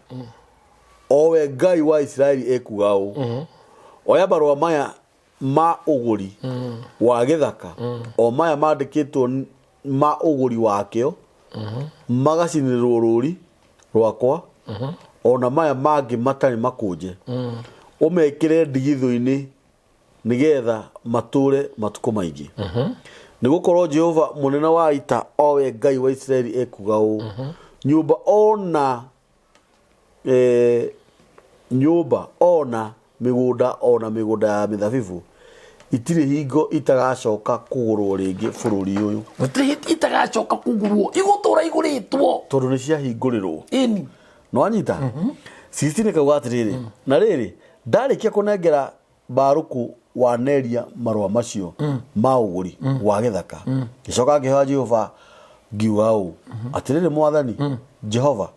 o we Ngai wa Isiraeli, ekuga ũũ: Oya marũa maya ma ũgũri wa gĩthaka, o maya mandĩkĩtwo ma ũgũri wakĩo magacinĩrĩrwo rũri rwakwa, ona maya mangĩ matarĩ makũnje, ũmekĩre ndigithũ-inĩ nĩgetha matũũre matukũ maingĩ. Nĩ gũkorwo Jehova mũnene wa ita, o we Ngai wa Isiraeli, ekuga ũũ: Nyũmba ona nyũmba ona mĩgũnda ona mĩgũnda ya mĩthabibũ itirĩ hingo itagacoka kũgũrwo rĩngĩ bũrũri ũyũ. Gũtirĩ hĩndĩ itagacoka kũgũrwo, igũtũra igũrĩtwo. Tondũ nĩ ciahingũrĩrwo. Ĩni. Nĩwanyita? 16 kauga atĩrĩrĩ, na rĩrĩ, ndarĩkia kũnengera Baruku wa Neria marũa macio ma ũgũri wa gĩthaka, ngĩcoka ngĩhoya Jehova ngiuga ũũ, Atĩrĩrĩ Mwathani Jehova,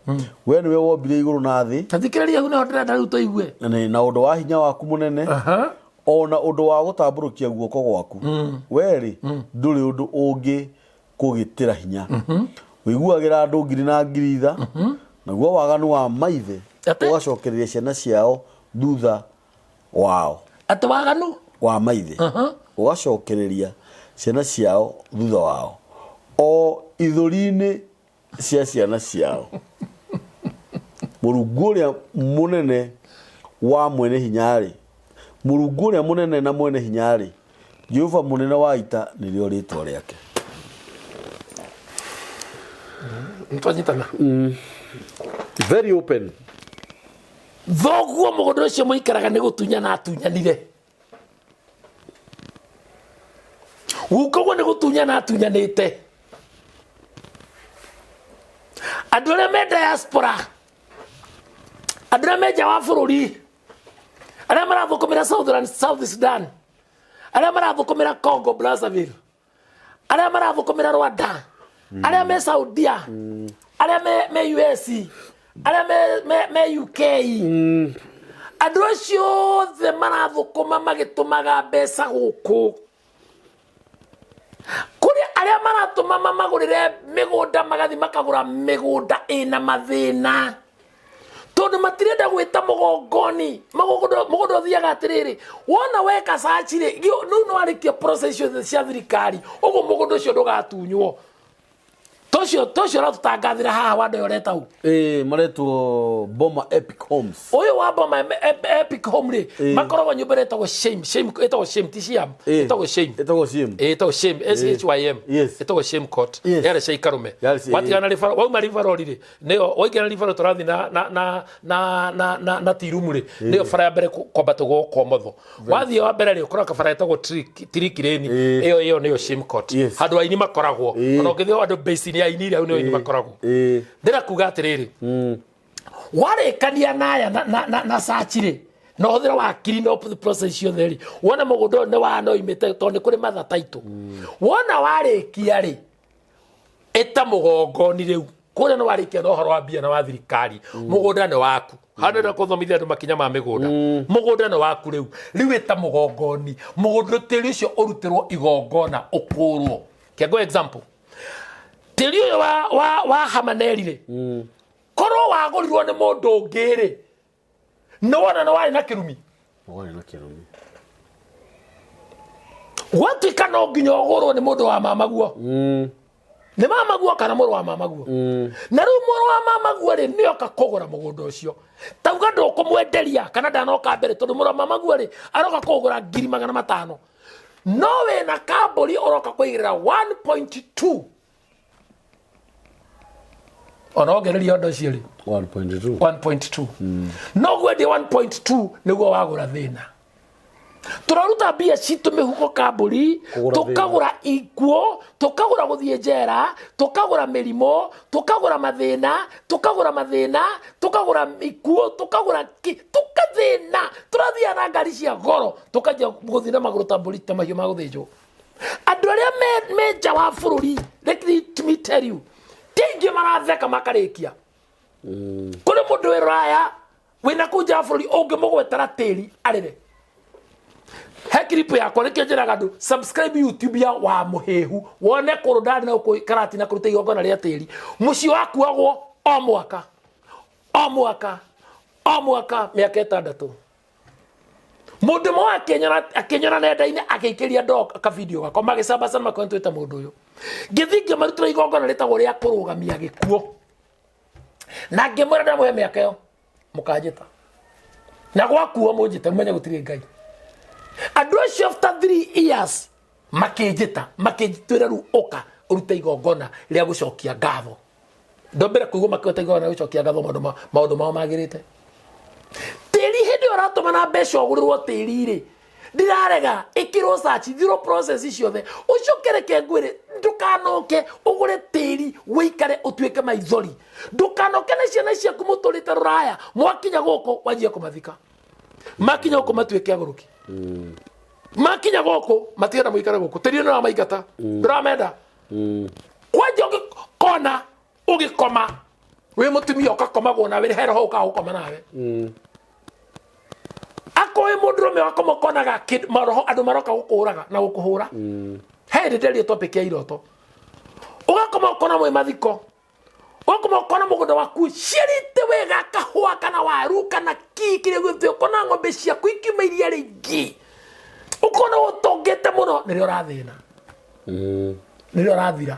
we nĩwe wombire igũrũ na thĩ, Ta thikĩrĩria hau nĩho ndĩrenda rĩu tũigue. Na ũndũ wa hinya waku mũnene, o na ũndũ wa gũtambũrũkia guoko gwaku, we-rĩ, ndũrĩ ũndũ ũngĩ kũgitĩra hinya. Ũiguagĩra andũ ngiri na ngiri tha, naguo waganu wa maithe Atĩ? ũgacokereria ciana ciao thutha wao. Atĩ waganu wa maithe ũgacokereria ciana ciao thutha wao, o ithũri-inĩ cia ciana ciao. Mũrungu ũrĩa mũnene wa mwene hinya-rĩ, Mũrungu ũrĩa mũnene na mwene hinya-rĩ, Jehova mũnene wa ita nĩrĩo rĩtwa rĩake. Nĩtwanyitana. Very open. Thoguo mũgũnda ũcio mũikaraga nĩ gũtunyana atunyanire. Guka ũguo nĩ gũtunyana atunyanĩte. Andũ arĩa me diaspora, andũ arĩa me nja wa bũrũri, arĩa marathũkũmĩra South Sudan, arĩa marathũkũmĩra Congo Brazzaville, arĩa marathũkũmĩra Rwanda, arĩa me Saudia, arĩa me US, arĩa me UK, andũ acio othe marathũkũma magĩtũmaga mbeca gũkũ, kũrĩ arĩa maratũma mamagũrĩre mĩgũnda, magathi makagũra mĩgũnda ĩna mathĩna tondũ matirenda gwĩta mũgongoni. Mũgũnda ũthiaga atĩrĩrĩ, wona weka search rĩ, rĩu nĩ warĩkia process ciothe cia thirikari, ũguo mũgũnda ũcio ndũgatunywo. Tocio ũratũtangathĩra haha wa andũ ũreta ũ? Ĩĩ, maretwo Boma Epic Homes. Ũyũ wa Boma Epic Home rĩ, makoragwo nyũmba ĩrĩa ĩtagwo Shame, Shame, ĩtagwo Shame, ti Siam, ĩtagwo Shame. Ĩtagwo Shame. Ĩĩ, ĩtagwo Shame, S H Y M. Yes. Ĩtagwo Shame Court. Yes. Yarĩ cia Ikarume. Yarĩ cia- Watigana River, wauma River Road rĩ, nĩyo waingĩra River Road tũrathiĩ na na na na na na na Tirumu rĩ, nĩyo bara ya mbere kwambata gũka ũmotho. Wathiĩ wa mbere rĩ, ũkoraga kabara ĩtagwo Trick Lane. Ĩĩ. Ĩyo nĩyo Shame Court. Yes. Handũ aini makoragwo. Ĩĩ. Ona ũngĩthiĩ handũ base-inĩ ya Raini iria nĩ makoragwo. Ndĩra kuga atĩrĩrĩ, warĩkania naya na search rĩ, na ũhũthĩre wakiri na process ciothe rĩ, wona mũgũnda ũyũ nĩ wa no imĩte, tondũ nĩ kũrĩ matha taitũ. Wona warĩkia rĩ, ĩta mũgongoni rĩu kũrĩa nĩ warĩkia na ũhoro wa mbia na wa thirikari, mũgũnda nĩ waku. Handũ ĩrĩa kũthomithia andũ makinya ma mĩgũnda, mũgũnda nĩ waku rĩu. Rĩu ĩta mũgongoni, mũgũnda tĩri ũcio ũrutĩrwo igongona, ũkũrwo. Kĩango example, tĩri ũyũ wa Hamaneri rĩ, korwo wagũrirwo nĩ mũndũ ũngĩ rĩ, nĩ wona nĩ warĩ na kĩrumi. Warĩ na kĩrumi. Gwatuĩka no nginya ũgũrwo nĩ mũndũ wa mamaguo, nĩ mamaguo kana mũrũ wa mamaguo. Na rĩu mũrũ wa mamaguo rĩ, nĩoka kũgũra mũgũnda ũcio, tauga ndũkũmwenderia kana ndanoka mbere, tondũ mũrũ wa mamaguo rĩ, aroka kũgũra 500,000, no wĩna kambũri ũroka kũigĩrĩra 1.2, ona ongereria ũndũ ũcio rĩ. 1.2. 1.2, no gwendia 1.2 nĩguo wagũra thĩna. Tũraruta mbia citũ mĩhuko kambũri. Kũgũra. Tũkagũra ikuũ, tũkagũra gũthiĩ njera, tũkagũra mĩrimũ, tũkagũra mathĩna, tũkagũra mathĩna, tũkagũra ikuũ, tũkagũra ki, tũkathĩna. Tũrathiaga na ngari cia goro, tũkanjia gũthiĩ na magũrũ ta mbũri, ta mahiũ ma gũthĩnjwo. Andũ arĩa me nja wa bũrũri, let me tell you, ti aingĩ maratheka makarĩkia. Kũrĩ mũndũ wĩ rũraya wĩna kũu nja wa bũrũri ũngĩmũgwetera tĩri arĩre. He clip yakwa, nĩkĩo njĩraga andũ subscribe YouTube ya wa mũhĩhu, wone kũrũ ndarĩ na gũkũ karatina kũruta igongona rĩa tĩri. Mũciĩ wakuagwo o mwaka, o mwaka, o mwaka, mĩaka 6. Mũndũ ũmwe akĩnyona nenda-inĩ, akĩikĩria ndo kavideo gakwa, magĩcambacana makwentwĩte mũndũ ũyũ. Ngĩthiĩ ngĩmarutĩra igongona rĩtagwo rĩa kũrũgamia gĩkuũ, na ngĩmwĩra ndamũhe mĩaka ĩyo mũkanjĩta, na gwakuo mũnjĩte mũmenye gũtirĩ Ngai. Andũ acio after 3 years makĩnjĩta, makĩnjĩtwĩra rĩu ũka ũrute igongona rĩa gũcokia ngatho. Ndombere kũigua makĩhota igongona rĩa gũcokia ngatho, maũndũ mao magĩrĩte. Tĩri hĩndĩ ĩyo ũratũma na mbeca ũgũrĩrwo tĩri rĩ, ndirarega ĩkĩrwo search through process ciothe. Ũcoke reke ngwĩre, ndũkanoke ũgũre tĩri wĩikare ũtuĩke maithori. Ndũkanoke na ciana ciaku mũtũrĩte rũraya, mwakinya gũkũ wanjie kũmathika, makinya gũkũ matuĩke agũrũki, makinya gũkũ matigenda mũikare gũkũ. Tĩri nĩ ũramaingata, ndũramenda. Kwanja ũngĩkona ũgĩkoma wĩ mũtumia, ũgakomagwo nawe, he roho ũkaga gũkoma nawe. Akorwo wĩ mũndũrũme, ũgakoma ũkonaga maroho, andũ maroka gũkũraga na gũkũhũra. He hĩndĩ nderio topic ya iroto, ũgakoma ũkona mwĩ mathiko, ũgakoma ũkona mũgũnda waku ciarĩte wega, kahũa kana waru kana kii kĩrĩa gĩothe, ũkona ng'ombe ciaku ikiuma iria rĩingĩ, ũkona ũtongete mũno. Nĩrĩo ũrathĩna, nĩrĩo ũrathira.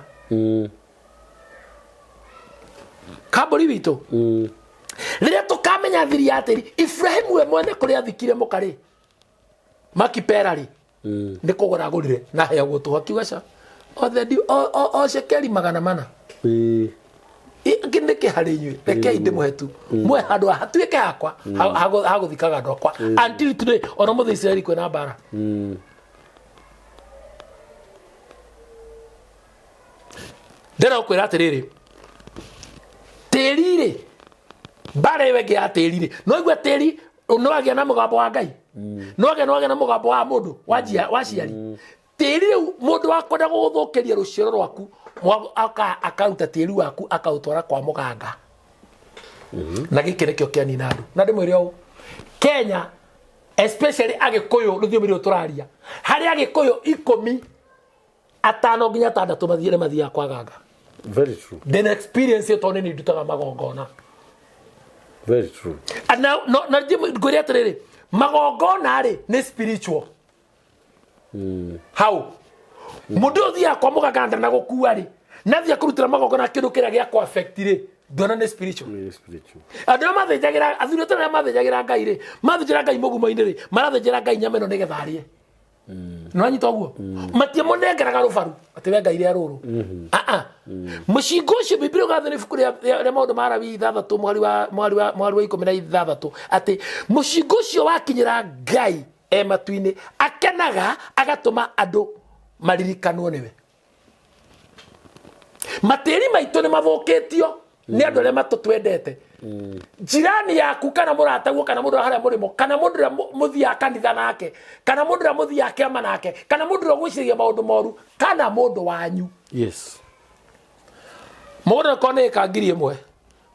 Kambũri witũ, rĩrĩa tũkamenya thiri ya tĩri, Ibrahimu we mwene kũrĩa athikire mũka rĩ, Makipera rĩ, nĩ kũgũra agũrire na heagwo tũhũ, akiuga ca othe o cekeri 400. Nĩkĩ harĩ inyuĩ? Rekei ndĩmũhe tu, mwe handũ hatuĩke hakwa hagũthikaga andũ akwa until today. Ona mũthĩ Isiraeli kwĩna mbara. Ndĩrenda gũkwĩra atĩrĩrĩ, tĩri rĩ, mbara ĩyo ĩngĩ ya tĩri rĩ, no igua tĩri no agĩa na mũgambo wa Ngai, no agĩa na mũgambo wa mũndũ wa ciari. Tĩri rĩu, mũndũ wa kwenda gũgũthũkĩria rũciaro rwaku, akaruta tĩri waku akaũtwara kwa mũganga, na gĩkĩ nĩkĩo kĩanina andũ. Na ndĩmwĩre ũũ, Kenya especially Agĩkũyũ, rũthiomi rũrũ tũraria, harĩ Agĩkũyũ 10, 5 nginya 6 mathiĩ nĩ mathiaga kwa ganga. Very true. Ndĩna experience ĩyo tondũ nĩ niĩ ndutaga magongona. Very true. Na no na ngwĩre atĩrĩrĩ, magongona rĩ, nĩ spiritual. Hau mũndũ ũyũ ũthiaga kwa mũganga na gũkua rĩ, na athiĩ kũrutĩra magongona kĩndũ kĩrĩa gĩa kũ affect rĩ, ndona nĩ spiritual. Nĩ spiritual. Andũ arĩa mathĩnjagĩra, athuri arĩa mathĩnjagĩra Ngai rĩ, mathĩnjĩra Ngai mũgumo-inĩ rĩ, marathĩnjĩra Ngai nyama ĩno nĩgetha arĩe. Nĩwanyita ũguo? Matiamũnengeraga rũbaru atĩ we Ngai rĩa rũrũ. Aa, mũcingo ũcio Bibilia ũgathe nĩ ibuku rĩa maũndũ ma Lawi 6 mũhari wa 16, atĩ mũcingo ũcio wakinyĩra Ngai e matu-inĩ, akenaga agatũma andũ maririkanwo nĩwe. Matĩri maitũ nĩ mathũkĩtio nĩ andũ arĩa matũtwendete. Jirani yaku kana mũrataguo kana mũndũ harĩa mũrĩmo kana mũndũ ũrĩa mũthiaga kanitha nake kana mũndũ ũrĩa mũthiaga kĩama nake kana mũndũ ũrĩa ũgwĩciragia maũndũ moru kana mũndũ wanyu. Yes. Mũgũnda ũkorwo nĩ ĩka 1000,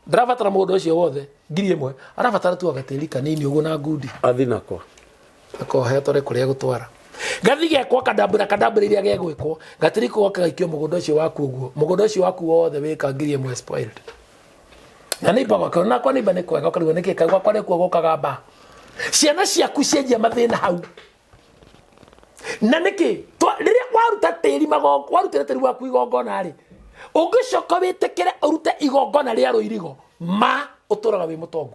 ndarabatara mũgũnda ũcio wothe 1000, arabatara tu agatĩri kanini ũguo na ngundi. Athi nako. Akohe atware kũrĩa gũtwara. Gathi gekwo kadambura kadambura iria gegwĩkwo gatĩri kũ gaikio mũgũnda ũcio waku ũguo, mũgũnda ũcio waku wothe wĩka 1000 spoiled. Na neighbor gwakwa nakwa neighbor nĩ kwega ũkarigwo nĩkĩ kaĩ gwakwa nĩkuo gũkaga mbaa. Ciana ciaku cianjia mathĩna hau. Na nĩkĩ rĩrĩa waruta tĩri warutĩra tĩri waku igongona rĩ, ũngĩcoka wĩtĩkĩre ũrute igongona rĩa rũirigo ma ũtũraga wĩ mũtongu.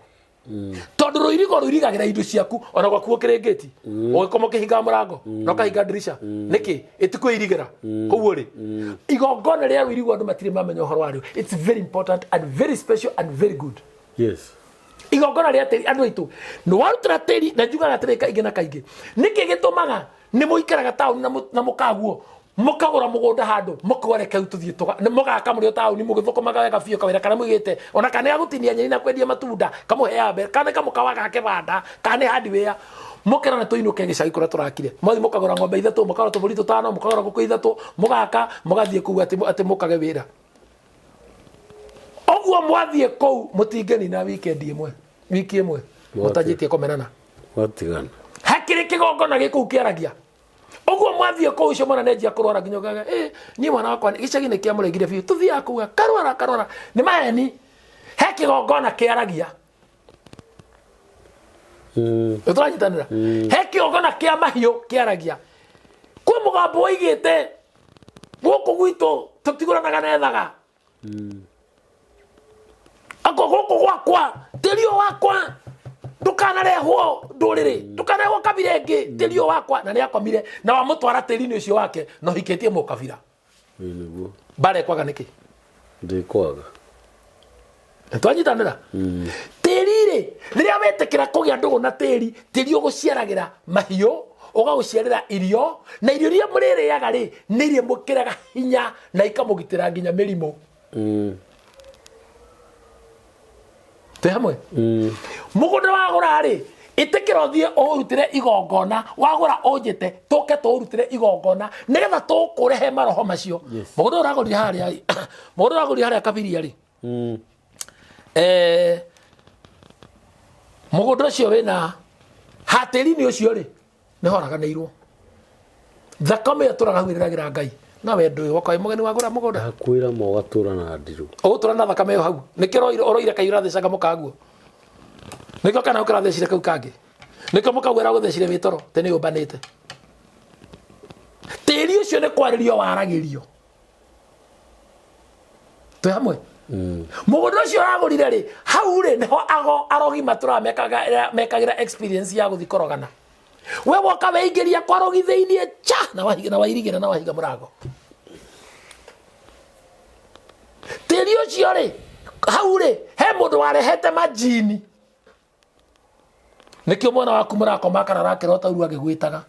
Tondũ rũirigo rũirigagĩra indo ciaku ona gwaku ũkĩrĩngĩti ũgĩkoma ũkĩhinga mũrango na ũkahinga ndirisha nĩkĩ ĩtikwĩirigĩra. Koguo rĩ, igongona rĩa rũirigo andũ matirĩ mamenya ũhoro warĩo. It's very important and very special and very good. Yes. Igongona rĩa tĩri, andũ aitũ nĩ warutĩra tĩri, na njugaga atĩrĩ kaingĩ na kaingĩ, nĩkĩ gĩtũmaga nĩ mũikaraga taũni na mũkaguo mũkagũra mũgũnda handũ mũkwareke rĩu tũthiĩ nĩ mũgaka mũrĩ o taũni mũgĩthũkũmaga wega biũ kawĩra karĩa mũigĩte ona kana nĩ gagũtinia nyeni na kwendia matunda kamũheaga mbeca kana nĩ kamũkawa ga kĩbanda kana nĩ hardware mũkera na tũinũke gĩcagi kũrĩa tũrakire mwathiĩ mũkagũra ng'ombe ithatũ, mũkagũra tũbũri tũtano, mũkagũra ngũkũ ithatũ, mũgaka mũgathiĩ kũu atĩ mũkage wĩra ũguo mwathiĩ kũu mũtingĩnina weekend ĩmwe, wiki ĩmwe mũtanjĩtie kũmenana. Watigana. Hakĩrĩ kĩgongona gĩkũu kĩaragia ũguo mwathiĩ kũu ũcio mwana nĩanjia kũrwara nginya ũkaga ĩ niĩ mwana wakwa gĩcagi nĩ kĩamũregire biũ tũthiaga kũu karwara karwara nĩ maheni. He kĩgongona kĩaragia. Nĩ tũranyitanĩra. He kĩgongona kĩa mahiũ kĩaragia. Kwĩ mũgambo woigĩte gũkũ gwitũ tũtigũranaga nethaga. Ako gũkũ gwakwa tĩri ũyũ wakwa ndũkanarehwo ndũrĩrĩ, ndũkanarehwo kabira ĩngĩ, tĩri ũyũ wakwa. Na nĩakomire na wamũtwara tĩri-inĩ ũcio wake na ũhikĩtie mũkabira. Ĩĩ nĩguo. Mbara ĩkwaga nĩkĩ? Ndĩkwaga. Nĩtwanyitanĩra. Tĩri rĩ, rĩrĩa wetĩkĩra kũgĩa ndũgũ na tĩri, tĩri ũgũciaragĩra mahiũ, ũgagũciarĩra irio, na irio iria mũrĩrĩaga rĩ, nĩ iria mũkĩraga hinya na ikamũgitĩra nginya mĩrimũ. Twĩ hamwe? Mũgũnda wagũra rĩ, ĩtĩkĩra ũthiĩ ũũrutĩre igongona, wagũra ũnjĩte tũke tũũrutĩre igongona nĩgetha tũkũrehe maroho macio. Yes. Mũgũnda ũragũrire harĩa rĩ, mũgũnda ũragũrire harĩa Kabiria rĩ, mũgũnda ũcio wĩna hatĩri-inĩ ũcio rĩ, nĩ horaganĩirwo thakame ĩyo tũraga hau ĩrĩragĩra Ngai na wendo ũyũ woka wĩ mũgeni wagũra mũgũnda. Ndakwĩra ma ũgatũra na ndirũ. Ũgũtũra na thakame ĩyo hau nĩkĩo ũroire kai ũrathecaga mũkaguo, nĩkĩo kana ũkĩrathecire kau kangĩ, nĩkĩo mũkaguo ĩragũthecire wĩ toro tĩ nĩ ũmbanĩte. Tĩri ũcio nĩ kwarĩrio waragĩrio. Twĩ hamwe? Mũgũnda ũcio ũragũrire rĩ, hau rĩ nĩho ago arogi matũraga mekagĩra experience ya gũthiĩ kũrogana. We woka weingĩria kwa rogi thĩiniĩ cha na wahiga na wairigĩra na wahiga mũrango. Tĩri ũcio rĩ, hau rĩ he mũndũ warehete majini, nĩkĩo mwana waku mũrakoma kana arakĩrota ũru agĩgwĩtaga.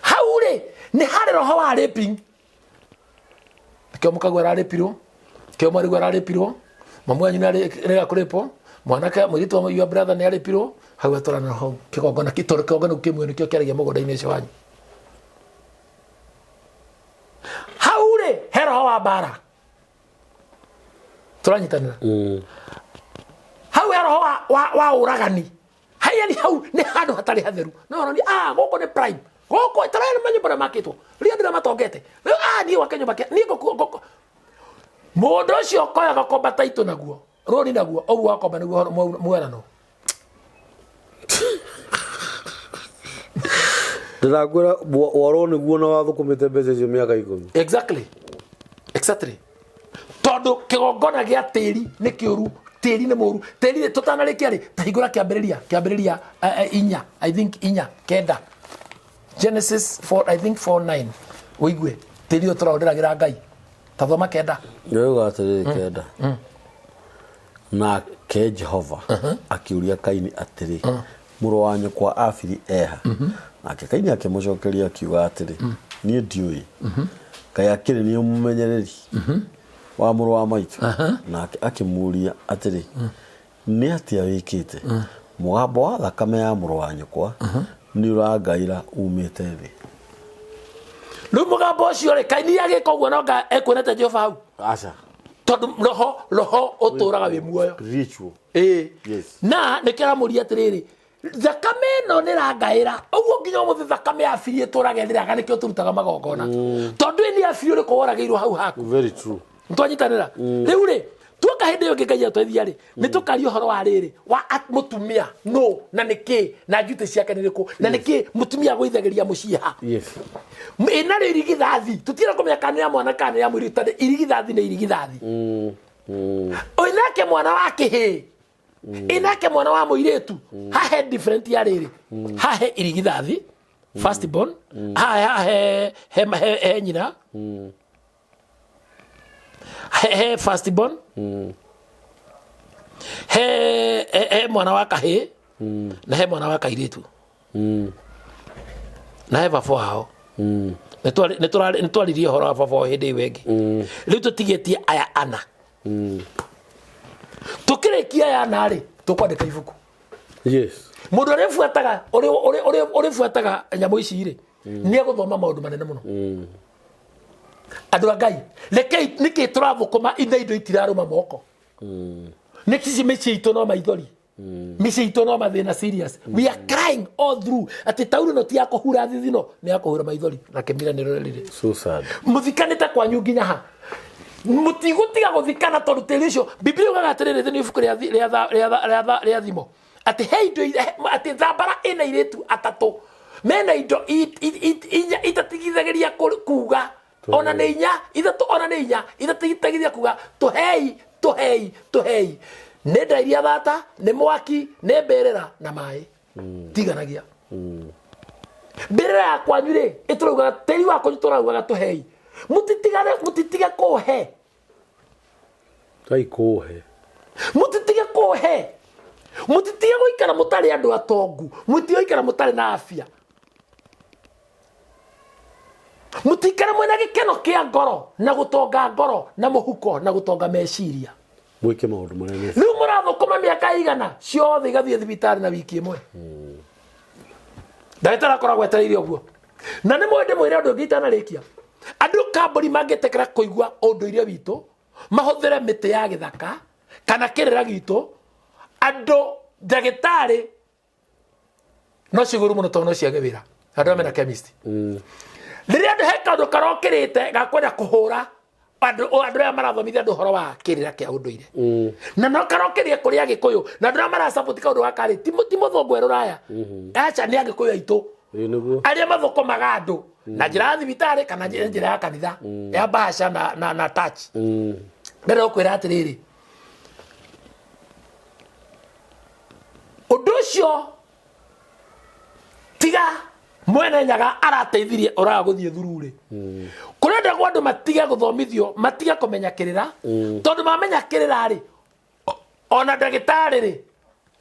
Hau rĩ nĩ harĩ roho wa raping, nĩkĩo mũkagua ararĩpirwo, nĩkĩo mwarigua ararĩpirwo, mamu wanyu nĩarĩga kũrĩpwo, mwanake mũirĩtu wa your brother nĩarĩpirwo. Hau atũra na roho kĩgongona tondũ kĩgongona kĩmwe nĩkĩo kĩaragia mũgũnda-inĩ ũcio wanyu. Hau rĩ he roho wa mbara, tũranyitanĩra. Hau he roho wa ũragani. Haya ni hau nĩ handũ hatarĩ hatheru. No ũroni, gũkũ nĩ prime, gũkũ tũrarĩ manyũmba marĩa makĩtwo rĩrĩa andũ arĩa matongete. Rĩu, niĩ gwake nyũmba niĩ ngũkũ mũndũ ũcio ũkoya gakomba taitũ naguo rũni naguo ũguo wakomba nĩguo muoyanwo. Ndĩrakwĩra worwo nĩguo na wathũkũmĩte mbeca icio mĩaka 10. Exactly. Exactly. Tondũ kĩgongona gĩa tĩri nĩ kĩũru, tĩri nĩ mũru. Tĩri rĩ, tũtanarĩkia rĩ, ta hingũra kĩambĩrĩria, kĩambĩrĩria, inya, I think inya, kenda. Genesis 4, I think 4:9. Ũigue, tĩri ũyũ tũraũndĩragĩra Ngai. Ta thoma kenda. Nĩũgauga atĩrĩrĩ kenda. Nake Jehova akĩũria Kaini atĩrĩ, mũrũ wa nyũkwa Abili eha? Nake Kaini akĩmũcokeria akiuga atĩrĩ, niĩ ndiũĩ. Ngai akĩrĩ niĩ mũmenyereri? Wa mũrũ wa maitũ. Nake akĩmũũria atĩrĩ, Nĩ atĩa wĩkĩte? Mũgambo wa thakame ya mũrũ wa nyũkwa nĩũrangaĩra uumĩte thĩ. Rĩu mũgambo ũcio rĩ, Kaini agĩka ũguo no nga ekuonete Jehova hau? Aca. Tondũ roho ũtũraga wĩ muoyo. Spiritual. Ĩĩ. Yes. Na nĩkĩo aramũria atĩrĩrĩ, thakame ĩno nĩrangaĩra ũguo nginya ũmũthĩ, thakame ya biri ĩtũraga ĩrĩraga, nĩkĩo tũrutaga magongona, tondũ ĩ nĩ ya biri ũrĩkũ woragĩirwo hau haku. Very true. Nĩtwanyitanĩra rĩu rĩ, tuoka hĩndĩ ĩyo ĩngĩ Ngai atweithia rĩ, nĩ tũkaria ũhoro wa rĩrĩ wa mũtumia no na nĩkĩ na njutĩ ciake nĩ rĩkũ na nĩkĩ mũtumia agũithagĩria mũciĩ ha. Ĩna rĩ irigithathi, tũtienda kũmenya kana nĩ ya mwana kana nĩ ya mũirĩtu, tondũ irigithathi nĩ irigithathi. Ĩ nake mwana wa kĩhĩĩ, ĩ nake mwana wa mũirĩtu, hahe different ya rĩrĩ, hahe irigithathi first born, hahe hahe he, he, he nyina, he first born, he mwana wa kahĩĩ na he mwana wa kairĩtu na he baba wao. Nĩ twaririe ũhoro wa baba wao hĩndĩ ĩyo ĩngĩ. Rĩu tũtigĩtie aya ana. Tũkĩrĩkia aya ana rĩ, tũkwandĩka ibuku. Mũndũ ũrĩa ũbuataga ũrĩa ũbuataga nyamũ ici rĩ, nĩ egũthoma maũndũ manene mũno. Andũ a Ngai, rekei nĩkĩ tũrathũkũma ina indo itirarũma moko? Nĩ cici mĩciĩ itũ no maithori, mĩciĩ itũ no mathĩna. Serious, we are crying all through, atĩ taurũ ĩno ti ya kũhura thithino, nĩ ya kũhura maithori na kĩmira nĩ rĩrĩ. So sad. Mũthikanĩte kwanyu nginya ha, mũtigũtiga gũthikana, tondũ tĩri ũcio, Biblia yugaga atĩrĩrĩ thĩinĩ ibuku rĩa thi- rĩa tha- rĩa tha- rĩa tha- rĩa Thimo atĩ he indo atĩ thambara ĩna irĩtu atatũ mena indo inya itatigithagĩria kuga, ona nĩ inya, ithatũ, ona nĩ inya itatigithagĩria kuga, "Tũhei, tũhei, tũhei." Nĩ nda iria thata, nĩ mwaki, nĩ mbĩrĩra na maĩ. Tiganagia mbĩrĩra ya kwanyu rĩ, ĩtũraugaga tĩri wa kwanyu tũraugaga tũhei, mũtitigane, mũtitige kũhe. Ngai kũhe. Mũtitige kũhe, mũtitige gũikara mũtarĩ andũ atongu, mũtitige gũikara mũtarĩ na afya, mũtikare mwĩna gĩkeno kĩa ngoro na gũtonga ngoro na mũhuko na gũtonga meciria. Mwĩke maũndũ marĩa nĩ Rĩu mũrathũkũma mĩaka igana ciothe igathiĩ thibitarĩ na wiki ĩmwe, ndagĩtarĩ akoragwo etereire ũguo. Na nĩ mwende mwĩre ũndũ ũngĩ itanarĩkia: andũ kambũri mangĩtĩkĩra kũigua ũndũire witũ, mahũthĩre mĩtĩ ya gĩthaka kana kĩrĩra gitũ, andũ ndagĩtarĩ no cigũrũ mũno, tondũ no ciage wĩra andũ arĩa mena chemist. Rĩrĩa andũ he kaũndũ karokĩrĩte gakwenda kũhũra andũ arĩa marathomithia andũ ũhoro wa kĩrĩra kĩa ũndũire, na no karokĩrie kũrĩ Agĩkũyũ na andũ arĩa marasapoti kaũndũ gaka rĩ, ti mũthũngũ erũraya, aca, nĩ Agĩkũyũ aitũ Ĩĩ nĩguo. arĩa mathũkũmaga andũ na njĩra ya thibitarĩ kana njĩra ya kanitha ya bahasha na touch. Ndĩrenda gũkwĩra atĩrĩrĩ, ũndũ ũcio tiga Mwene Nyaga arateithirie ũraga gũthiĩ thururĩ, kũrenda gwa andũ matige gũthomithio, matige kũmenya kĩrĩra, tondũ mamenya kĩrĩra rĩ, ona ndagĩtarĩ rĩ,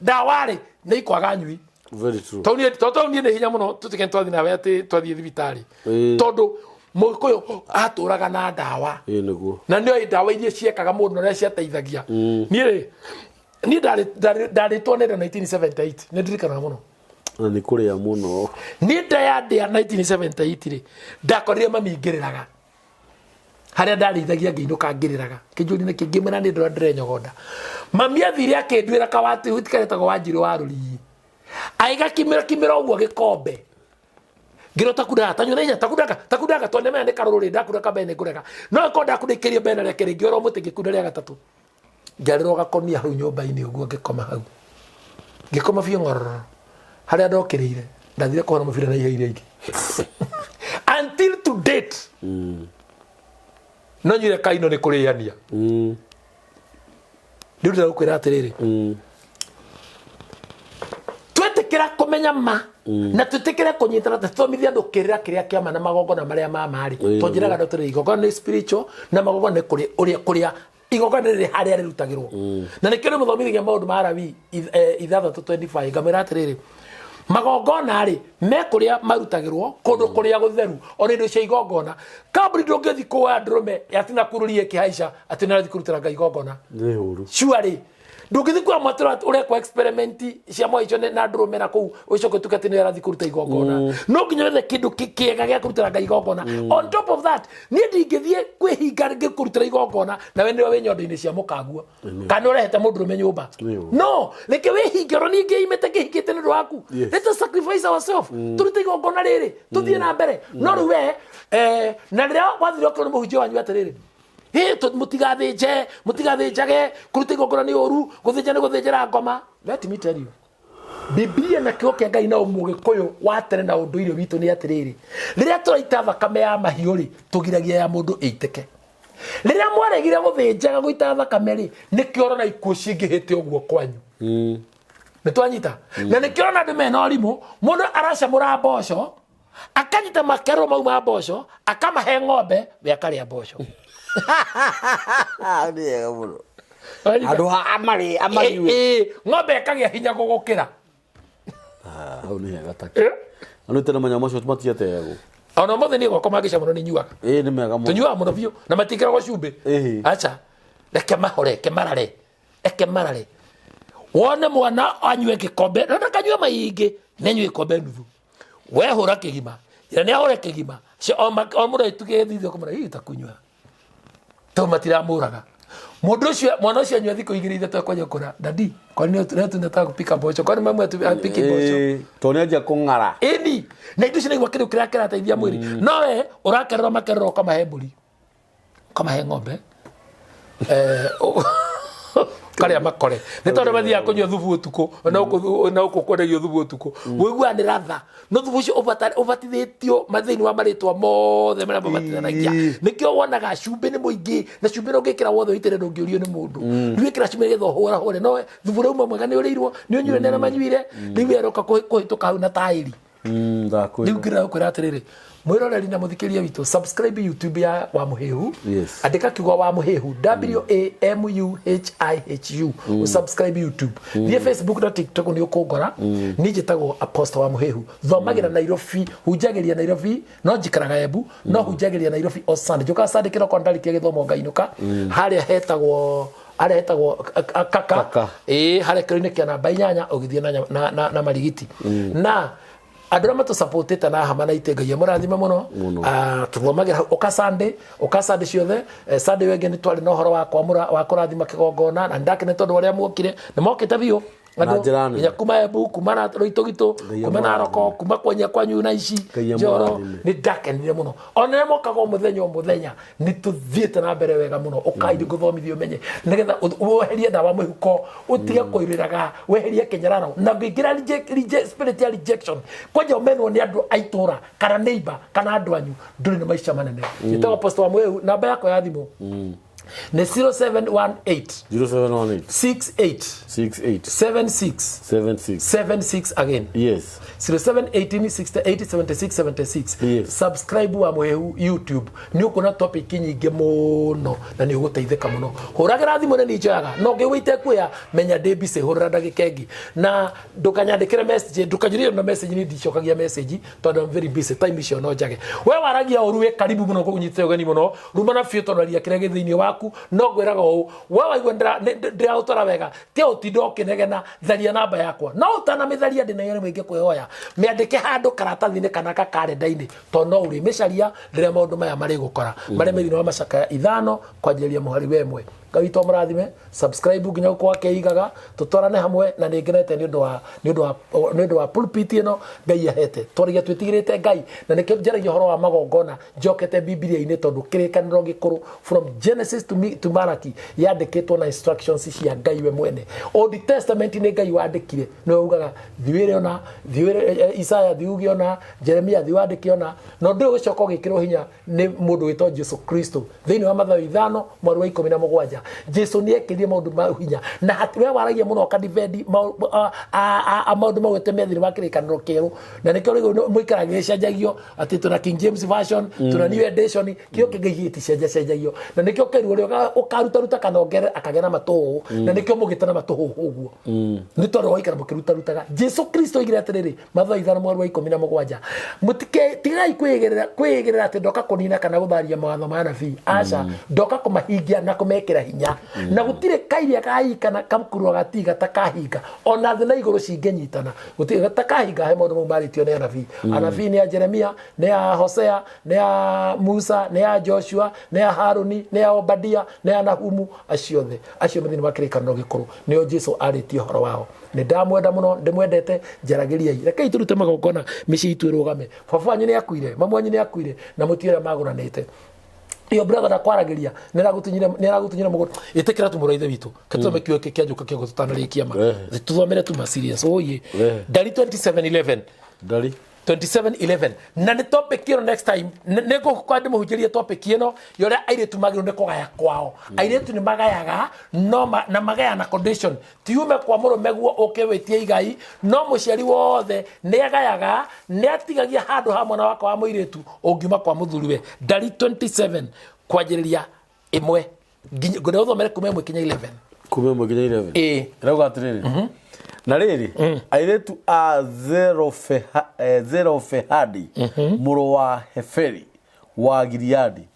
ndawa rĩ, nĩ ikwaga nyui. Very true. Tondũ niĩ nĩ hinya mũno tũtige twathiĩ nawe atĩ twathiĩ thibitarĩ, tondũ Mũgĩkũyũ atũraga na ndawa. Ĩĩ nĩguo. Na nĩoĩ ndawa iria ciekaga mũndũ na ũrĩa ciateithagia. Niĩ rĩ, niĩ ndarĩtwo nĩ nda 1978, nĩ ndirikanaga mũno. Na nĩ kũrĩa mũno. Niĩ nda ya ndĩa 1978 rĩ, ndakorire mami ngĩrĩraga harĩa ndarĩithagia, ngĩinũka ngĩrĩraga, kĩnjũri nĩkĩ, ngĩmwĩra nĩ ndora ndĩrenyogonda. Mami athire akĩnduĩra kawati karetagwo Wanjirũ wa rũriĩ, agĩgakimĩra kimĩra ũguo gĩkombe, ngĩrwo takundaga tanyua na hinya, takundaga, takundaga, tondũ nĩmenya nĩ karũrũ rĩ, ndakunda kambere nĩ ngũrega, no ĩkorwo ndakundĩkĩrie mbere na rĩa kerĩ, ngĩorwo mũtĩ, ngĩkunda rĩa gatatũ, ngĩarĩrwo gakonia hau nyũmba-inĩ ũguo, ngĩkoma hau, ngĩkoma biũ ng'ororo. Harĩa ndokĩrĩire, ndathire kũhũra mũbira na ihe iria ingĩ until to date. No nyuire kaino nĩ kũrĩania. Rĩu ndĩrenda gũkwĩra atĩrĩrĩ, twetĩkĩra kũmenya ma na twĩtĩkĩre kũnyitana, tũthomithie andũ kĩrĩra kĩrĩa kĩa ma na magongona marĩa ma marĩ, to njĩraga andũ atĩrĩrĩ, igongona nĩ spiritual na magongona nĩ kũrĩ ũrĩa kũrĩa igongona rĩrĩ harĩa rĩrutagĩrwo. Na nĩkĩo rĩmũthomithagia maũndũ ma Lawi 6:25, ngamwĩra atĩrĩrĩ, Magongona rĩ, me kũrĩa marutagĩrwo, kũndũ kũrĩa gũtheru, ona indo cia igongona. Kambuni ndũngĩthiĩ kuoya ndũrũme yatina kururia ĩkĩhaica atĩ nĩ ũrathiĩ kũrutĩra Ngai igongona. Nĩ ũru. Surely ndũngĩthiĩ kuoya mwatũ ũrekwo experiment cia mwaico na ndũrũme na kũu ũcoke ũtuĩke atĩ nĩ ũrathiĩ kũruta igongona. No nginya wethe kĩndũ kĩega gĩa kũrutĩra Ngai igongona. On top of that, niĩ ndingĩthiĩ kwĩhinga ngĩkũrutĩra igongona na we nĩwe wĩ nyondo-inĩ cia mũkaguo kana ũrehete mũndũrũme nyũmba. Nĩguo. No reke wĩhinge oro niĩ ngĩimĩte ngĩhingĩte nĩ ũndũ waku. Let us sacrifice ourselves, tũrute igongona rĩrĩ tũthiĩ na mbere. No rĩu we na rĩrĩa wathire okorwo nĩ mũhunjia wanyu atĩrĩrĩ, "Hĩ, mũtigathĩnje, mũtigathĩnjage, kũruta igongona nĩ ũru, gũthĩnja nĩ gũthĩnjĩra ngoma." Let me tell you, Biblia na kiugo kĩa Ngai na ũmũgĩkũyũ wa tene na ũndũire witũ nĩ atĩrĩrĩ, rĩrĩa tũraita thakame ya mahiũ rĩ, tũgiragia ya mũndũ ĩitĩke. Rĩrĩa mwaregire gũthĩnjaga gũita thakame rĩ, nĩkĩo ũrona ikuũ cingĩhĩte ũguo kwanyu. Nĩ twanyita? Na nĩkĩo ũrona andũ mena ũrimũ, mũndũ aracamũra mboco, akanyita makerwo mau ma mboco, akamahe ng'ombe, we akarĩa mboco. Nĩ wega mũno. Wanyita? Andũ ha amarĩ amanyue. Ĩ, ng'ombe ĩkagĩa hinya gũgũkĩra. Ah, hau nĩ hega taki. Na nĩ tene manyamũ macio matiateagwo. Ona ũmũthĩ niĩ gwakwa mangĩca mũno nĩ nyuaga. Ĩĩ nĩ mega mũno. Tũnyuaga mũno biũ na matiĩkĩragwo cumbĩ. Ĩhĩ. Aca, reke mahore, reke marare, reke marare. Wone mwana anyue gĩkombe, na ndakanyue maingĩ, nĩ anyue gĩkombe nuthu. We hũra kĩgima, njĩra nĩ ahũre kĩgima. Cio o mũndũ agĩtuge thithio kũmwĩra, hihi takunyua. Tondũ matiramũraga. Mũndũ ũcio, mwana ũcio anyua thikũ igĩrĩ ithatũ akwanja kũra, dadi, kwani leo tunataka kupika mboco? Kwani mamu apiki mboco? Ĩĩ, tondũ nĩ anjia kũng'ara. Ĩni, na indo icio naigua kĩndũ kĩrĩa kĩrateithia mwĩrĩ. No we ũrakerera makerera ũkamahe mbũri, ũkamahe ng'ombe, ũkarĩa makore. Nĩ tondũ mathiaga kũnyua thubu ũtukũ, na gũkũ kwendagio thubu ũtukũ. Ũiguaga nĩ ratha. No thubu ũcio ũbatithĩtio thĩinĩ wa marĩtwa mothe marĩa mabatithanagia. Nĩkĩo wonaga cumbĩ nĩ mũingĩ, na cumbĩ no ũngĩkĩra wothe ũitĩre ndũngĩũrio nĩ mũndũ. Rĩu ĩkĩra cumbĩ nĩgetha ũhũrahũre, no thubu ũrĩa uma mwega nĩ ũrĩirwo, nĩ ũnyuire, nĩ arĩa manyuire, rĩu eroka kũhĩtũka hau na taĩri. Ndakwĩra. Rĩu ngĩrenda gũkwĩra atĩrĩrĩ, mwĩroreri na mũthikĩria witũ, subscribe YouTube ya Wamũhĩhu. Andĩka kiugo Wamũhĩhu, W A M U H I H U, subscribe YouTube. Thiĩ Facebook na TikTok nĩ ũkũngora. Niĩ njĩtagwo Apostle Wamũhĩhu. Thomagĩra Nairobi, hunjagĩria Nairobi, no njikaraga Embu, no hunjagĩria Nairobi o Sunday. Njũkaga Sunday kĩroko ndarĩkia gĩthomo ngainũka. Harĩa hetagwo, harĩa hetagwo Kaka. Kaka. Ĩĩ, harĩa kĩro-inĩ kĩa namba 8 ũgĩthiĩ na Marigiti. Na andũ arĩa matũsapotĩte na hama na itĩ, Ngai amũrathime mũno. Mũno. Tũthomagĩra hau, ũka Sunday, ũka Sunday ciothe. Sunday ĩyo ĩngĩ nĩ twarĩ na ũhoro wa kwamũra, wa kũrathima kĩgongona, na nĩndakena tondũ arĩa mokire, nĩ mokĩte biũ. Na Andũ njĩra nene. nginya kuma Embu, kuma na Rũitũgitũ, Ngai kuma na Naroko, amũrathime. kuma kwanya kwanyu na ici Ngai Njoro, amũrathime. nĩ ndakenire mũno. Ona arĩa mokaga o mũthenya o mũthenya, nĩ tũthiĩte na mbere wega mũno. Ũkai ngũthomithie ũmenye, nĩgetha weherie ndawa mũhuko, ũtige kũirĩraga, weherie kĩnyararo, na ngĩingĩra spirit ya rejection. Kwanja ũmenwo nĩ andũ a itũra, kana neighbor, kana andũ anyu, ndũrĩ na maica manene. Njĩtagwo Apostle Wamũhĩhu, namba yakwa ya thimũ nĩ 0718 0718 68 68 76 76 76 again. Yes. 0718 68 76 76. Yes. Subscribe Wamũhĩhu YouTube, nĩ ũkuona topic nyingĩ mũno na nĩ ũgũteithĩka mũno. Hũragĩra thimũ nĩ njoyaga, no ngĩigua itekuoya menya ndĩ busy, hũrĩra ndagĩka ĩngĩ. Na ndũkanyandĩkĩre message, ndũkanjũrie na message, niĩ ndicokagia message tondũ I'm very busy, time icio no njage. We waragia ũru wĩ karibu mũno, ngũkũnyitĩte ũgeni mũno, rumana biũ tondũ aria kĩrĩa gĩ thĩinĩ waku, no ngwĩraga ũũ, we waigua ndĩraũtwara wega, tia ũtinda ũkĩnegena, tharia namba yakwa. No ũtanamĩtharia ndĩ na ihoya rĩmwe ingĩkwĩhoya, mĩandĩke handũ karatathi-inĩ kana gakarenda-inĩ, tondũ no ũrĩmĩcaria rĩrĩa maũndũ maya marĩgũkora. Marĩa me thĩinĩ wa macakaya 5 kwanjĩrĩria mũhari wa 1. Ngai witũ amũrathime, subscribe nginya gũkũ akeigaga, tũtwarane hamwe, na nĩ ngenete nĩ ũndũ wa pulpit ĩno Ngai ahete. Twaragia twĩtigĩrĩte Ngai, na nĩkĩo njaragia ũhoro wa magongona njokete Bibilia-inĩ, tondũ kĩrĩkanĩro gĩkũrũ from Genesis to Malaki yandĩkĩtwo na instructions cia Ngai we mwene. Old Testament nĩ Ngai wandĩkire, nĩwe ugaga thiĩ wĩre ona, thiĩ wĩre Isaya, thiĩ uge ona, Jeremia thiĩ wandĩke ona, na ũndũ ũyũ ũgĩcoka ũgĩkĩrwo hinya nĩ mũndũ wĩtwo Jesu Kristo thĩinĩ wa Mathayo 5 mweri wa 17. hinya. Jesu nĩ ekĩrire maũndũ ma hinya na we waragia mũno ũkadibendi maũndũ mau ĩte me thĩinĩ wa kĩrĩkanĩro kĩerũ, na nĩkĩo rĩu mũikaraga gĩcenjagio atĩ tuna King James Version, tuna New Edition, kĩo kĩngĩ gĩticenjacenjagio, na nĩkĩo kĩru ũrĩa ũkarutaruta kana ongerere akagĩa na matũhũhũ, na nĩkĩo mũgĩte na matũhũhũ ũguo nĩ tondũ waikara mũkĩrutarutaga. Jesu Kristo oigire atĩrĩrĩ, Mathayo 5:17, mũtike tigai kwĩigĩrĩra kwĩigĩrĩra atĩ ndoka kũnina kana gũtharia mawatho ma anabii, aca, ndoka kũmahingia na kũmekĩra hinya. Na gũtirĩ kairia kai kana kamkurwa gatiga takahinga, ona thĩ na igũrũ cingĩnyitana, gũtirĩ gatakahinga he maũndũ mau marĩtio nĩ anabii. Anabii nĩ a Jeremia, nĩ a Hosea, nĩ a Musa, nĩ a Joshua, nĩ a Haruni, nĩ a Obadia, nĩ a Nahumu, acio othe acio me thĩinĩ wa kĩrĩkanĩro gĩkũrũ nĩo Jesu arĩtie ũhoro wao. Nĩ ndamwenda mũno, ndĩmwendete, njaragĩriai, rekei tũrute magongona, mĩciĩ itũ ĩrũgame. Baba wanyu nĩ akuire, mamu wanyu nĩ akuire, na mũtiũĩ ũrĩa magũranĩte. Iyo brother ndakwaragĩria, nĩaragũtunyire mũgũnda. Ĩtĩkĩra tu mũrũ wa ithe witũ, kĩtũme kiugo kĩa njuka kĩongo tũtanarĩkia ma tũthomere tu ma serious oye. Ndari 27:11. Ndari 27:11, na nĩ topic ĩno next time nĩ ngũkwa ndĩmũhunjĩrie topic ĩno ya ũrĩa airĩtu magĩrĩirwo nĩ kũgaya kwao. Airĩtu nĩ magayaga no na magaya na condition, tiume kwa mũrũme guo ũke wĩtie igai, no mũciari wothe nĩ agayaga, nĩ atigagia handũ ha mwana wakwa wa mũirĩtu ũngiuma kwa mũthuriwe. Ndari 27 kwanjĩrĩria 1 nginya ngwenda ũthomere kuma 1 kinya 11. Kuma 1 nginya 11. Ĩĩ. Ĩrauga atĩrĩrĩ, na rĩrĩ, airĩtu a Zelofehadi mũrũ wa Heferi wa Gileadi,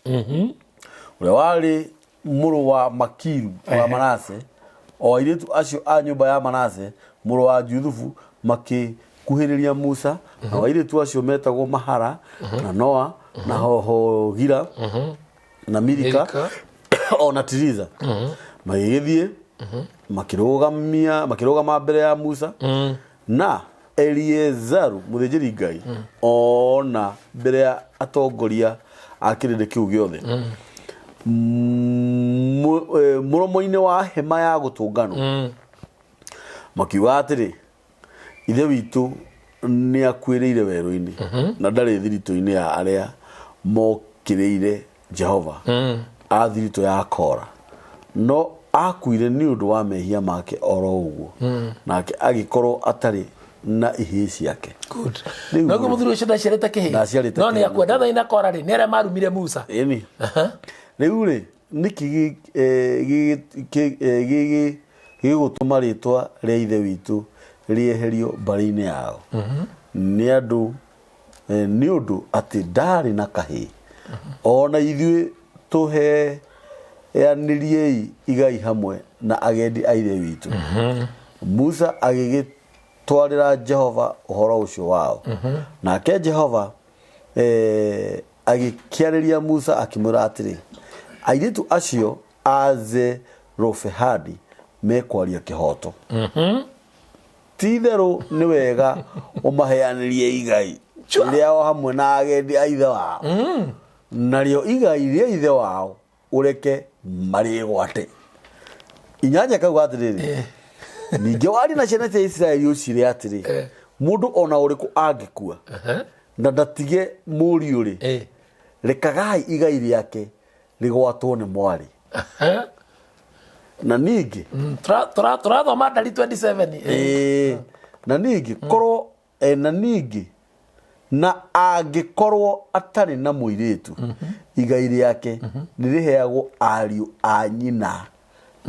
ũrĩa warĩ mũrũ wa Makiru wa Manase, o airĩtu acio a nyũmba ya Manase mũrũ wa Juthufu, makĩkuhĩrĩria Musa, nao airĩtu acio metagwo Mahara na Noa na Hogira na Milika Milika. o na Tiriza, magĩgĩthiĩ makĩrũgamia makĩrũgama mbere ya Musa na Eliezaru mũthĩnjĩri Ngai, ona mbere ya atongoria a kĩrĩndĩ kĩu gĩothe, mũromo-inĩ wa hema ya gũtũnganwo, makiuga atĩrĩ, "Ithe witũ nĩ akuĩrĩire werũ-inĩ na ndarĩ thiritũ-inĩ ya arĩa mokĩrĩire Jehova a thiritũ ya Kora, no akuire nĩ ũndũ wa mehia make oro ũguo, nake agĩkorwo atarĩ na ihĩĩ ciake." Good. Rĩu Noguo mũthuri ũcio ndaciarĩte kĩhĩĩ. Ndaciarĩte No nĩ kĩhĩĩ. akua. Ndathani na Kora rĩ, nĩ arĩa marumire Musa. Ĩni. Rĩu rĩ, nĩkĩ gĩgũtũma rĩtwa rĩa ithe witũ rĩeherio mbarĩ-inĩ yao nĩ andũ nĩ ũndũ atĩ ndarĩ na kahĩĩ? Ona ithuĩ tũheanĩriei igai hamwe na agendi a ithe witũ. Musa agĩgĩtwarĩra Jehova ũhoro ũcio wao, nake Jehova agĩkĩarĩria Musa akĩmwĩra atĩrĩ, "Airĩtu acio a Zelofehadi mekwaria kĩhooto. Ti itherũ nĩ wega ũmaheanĩrie igai rĩao hamwe na agendi a ithe wao, narĩo igai rĩa ithe wao ũreke marĩgwate." 8 kauga atĩrĩrĩ, "Ningĩ warie na ciana cia Isiraeli ũciĩre atĩrĩ, mũndũ o na ũrĩkũ angĩkua na ndatige mũriũ rĩ, rekagai igai rĩake rĩgwatwo nĩ mwarĩ." Na ningĩ Tũrathoma Ndari 27. Ĩĩ, na ningĩ korwo na ningĩ na angĩkorwo atarĩ na mũirĩtu, igai rĩake nĩ rĩheagwo ariũ a nyina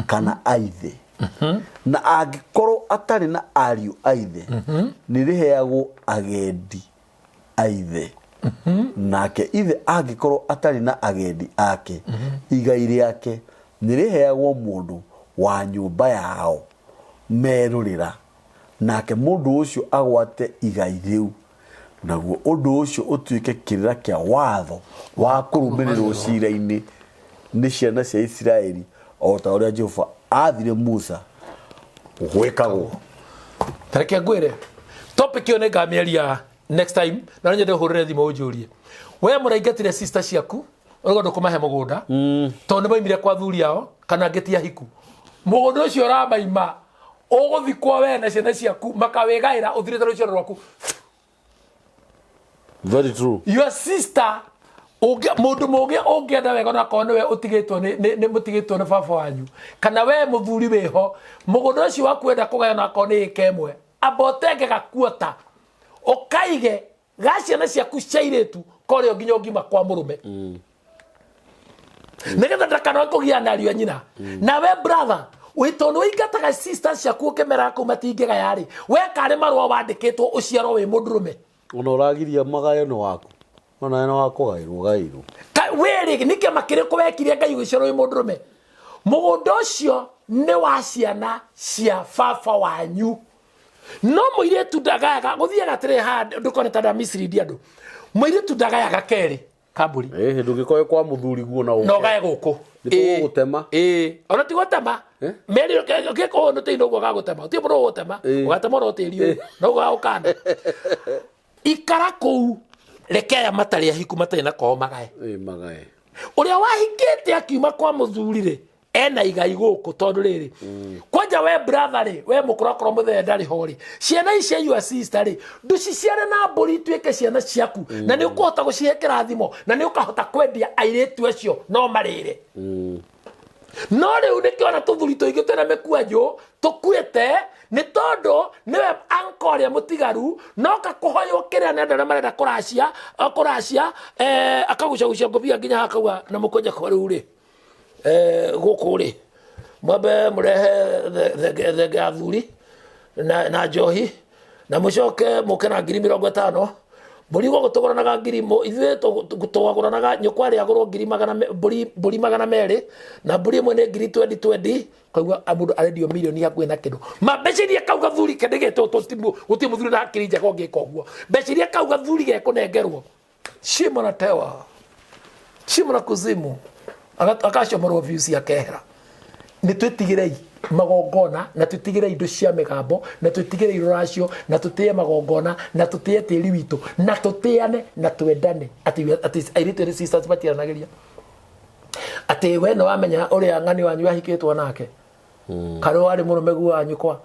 kana a ithe, na angĩkorwo atarĩ na ariũ a ithe, nĩ rĩheagwo agendi a ithe, nake ithe angĩkorwo atarĩ na agendi ake, igai rĩake nĩ rĩheagwo mũndũ wa nyũmba yao merũrĩra, nake mũndũ ũcio agwate igai rĩu, naguo ũndũ ũcio ũtuĩke kĩrĩra kĩa watho wa kũrũmĩrĩrwo cira-inĩ nĩ ciana cia Isiraeli, o ta ũrĩa Jehova aathire Musa gwĩkagwo. Tareke ngwĩre, topic ĩyo nĩ ngamĩaria next time, na no nyende ũhũrĩre thimũ ũnjũrie, we mũraingatire sister ciaku ũrauga ndũkũmahe mũgũnda tondũ nĩ maimire kwa thuri ao kana angĩ ti ahiku, mũgũnda ũcio ũramaima ũgũthikwo we na ciana ciaku makawĩgaĩra ũthirĩte rũciaro rwaku. Very true. Your sister. Mũndũ mũgĩ ũngĩenda wega onakorwo nĩwe ũtigĩtwo nĩ mũtigĩtwo nĩ baba wanyu kana we mũthuri wĩho, mũgũnda ũcio waku wenda kũgaya onakorwo nĩ ĩka ĩmwe, amba ũtenge gakuota ũkaige ga ciana ciaku cia airĩtu korĩa nginya ũngima kwa mũrũme, nĩgetha ndakanoe kũgia na ariũ a nyina. Nawe brother, wĩ tondũ wĩingataga sisters ciaku ũkĩmeraga kũu matingĩgaya rĩ, we karĩ marũa wandĩkĩtwo ũciarwo wĩ mũndũrũme? Ona ũragiria magayo nĩ waku, ona nĩ wa kũgaĩrwo gaĩrwo. Wĩrĩ nĩ kĩama kĩrĩkũ wekire Ngai ũgĩciarwo wĩ mũndũrũme? Mũgũnda ũcio nĩ wa ciana cia baba wanyu, no mũirĩtu ndagayaga. Gũthiaga atĩrĩ, haha ndũkone ta ndamisirindi andũ, mũirĩtu ndagayaga kerĩ kamburi. Ĩhĩ, ndũngĩkorwo kwa mũthuri guo na ũke. No gae gũkũ. Nĩ tũgũgũtema. Ĩĩ, ona ti gũtema. Eh? Meri ũngĩkorwo nĩ tĩri noguo gagũtema, gũtirĩ mũndũ ũgũtema. Ũgatema oro tĩri ũyũ noguo gagũkanda. Ikara kũu, reke aya matarĩ ahiku matarĩ na kwao magae. Ĩĩ, magae. Ũrĩa wahikĩte akiuma kwa mũthuri rĩ, ena igai gũkũ, tondũ rĩrĩ, kwanja we brother rĩ, we mũkũrũ, akorwo mũthee ndarĩ ho rĩ, ciana ici cia your sister rĩ, ndũciciare na mbũri ituĩke ciana ciaku, na nĩ ũkũhota gũcihe kĩrathimo, na nĩ ũkahota kwendia airĩtu acio no marĩre. No rĩu nĩkĩona tũthuri tũingĩ twĩna mĩkwanjũ tũkuĩte nĩ tondũ nĩwe anko ũrĩa mũtigaru, noka kũhoywo kĩrĩa nĩ andũ arĩa marenda kũracia kũracia, akagucagucia ngũbia nginya hakauga na mũkwenja kwa rĩu rĩ, gũkũ rĩ, mwambe mũrehe thenge ya athuri na njohi, na mũcoke mũke na 50,000. Mbũri gũkũ tũgũranaga ngiri ithuĩ tũgũranaga nyũkwa arĩ agũrwo ngiri magana mbũri 200, na mbũri ĩmwe nĩ ngiri twendi twendi. Kaigua mũndũ arendio mirioni hakuhĩ na kĩndũ. Ma mbeca iria kau gathuri kendĩgĩtwo, gũtirĩ mũthuri na hakiri njega ũngĩka ũguo. Mbeca iria kau gathuri gekũnengerwo, shimo na tewa, shimo na kuzimu, akacomorwo views akehera. Nĩ twĩtigĩrei magongona, na twĩtigĩre indo cia mĩgambo, na twĩtigĩre irũracio, na tũtĩe magongona, na tũtĩe tĩri witũ, na tũtĩane na twendane. Atĩ airĩtu erĩ sisters matiaranagĩria, atĩ we nĩ wamenya ũrĩa ng'ani wanyu ahikĩtwo nake, karĩ warĩ mũrũme guo wanyu kwa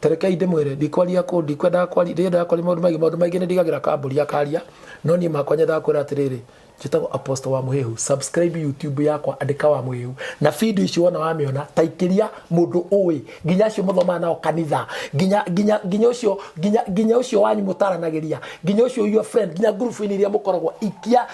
tarekei ndĩmwĩre, ndikwaria kũ ndikwendaga kwaria, ndiendaga kwaria maũndũ maingĩ. Maũndũ maingĩ nĩ ndigagĩra kambũri akaria, no niĩ makwa nyendaga kwĩra atĩrĩrĩ, njĩtagwo Apostle wa Mũhĩhu. Subscribe YouTube yakwa, andĩka wa Mũhĩhu, na video ici wona wamĩona, taikĩria mũndũ ũĩ, nginya acio mũthomaga nao kanitha, nginya ũcio, nginya ũcio wanyu mũtaranagĩria, nginya ũcio your friend, nginya ngurubu-inĩ iria mũkoragwo ikia,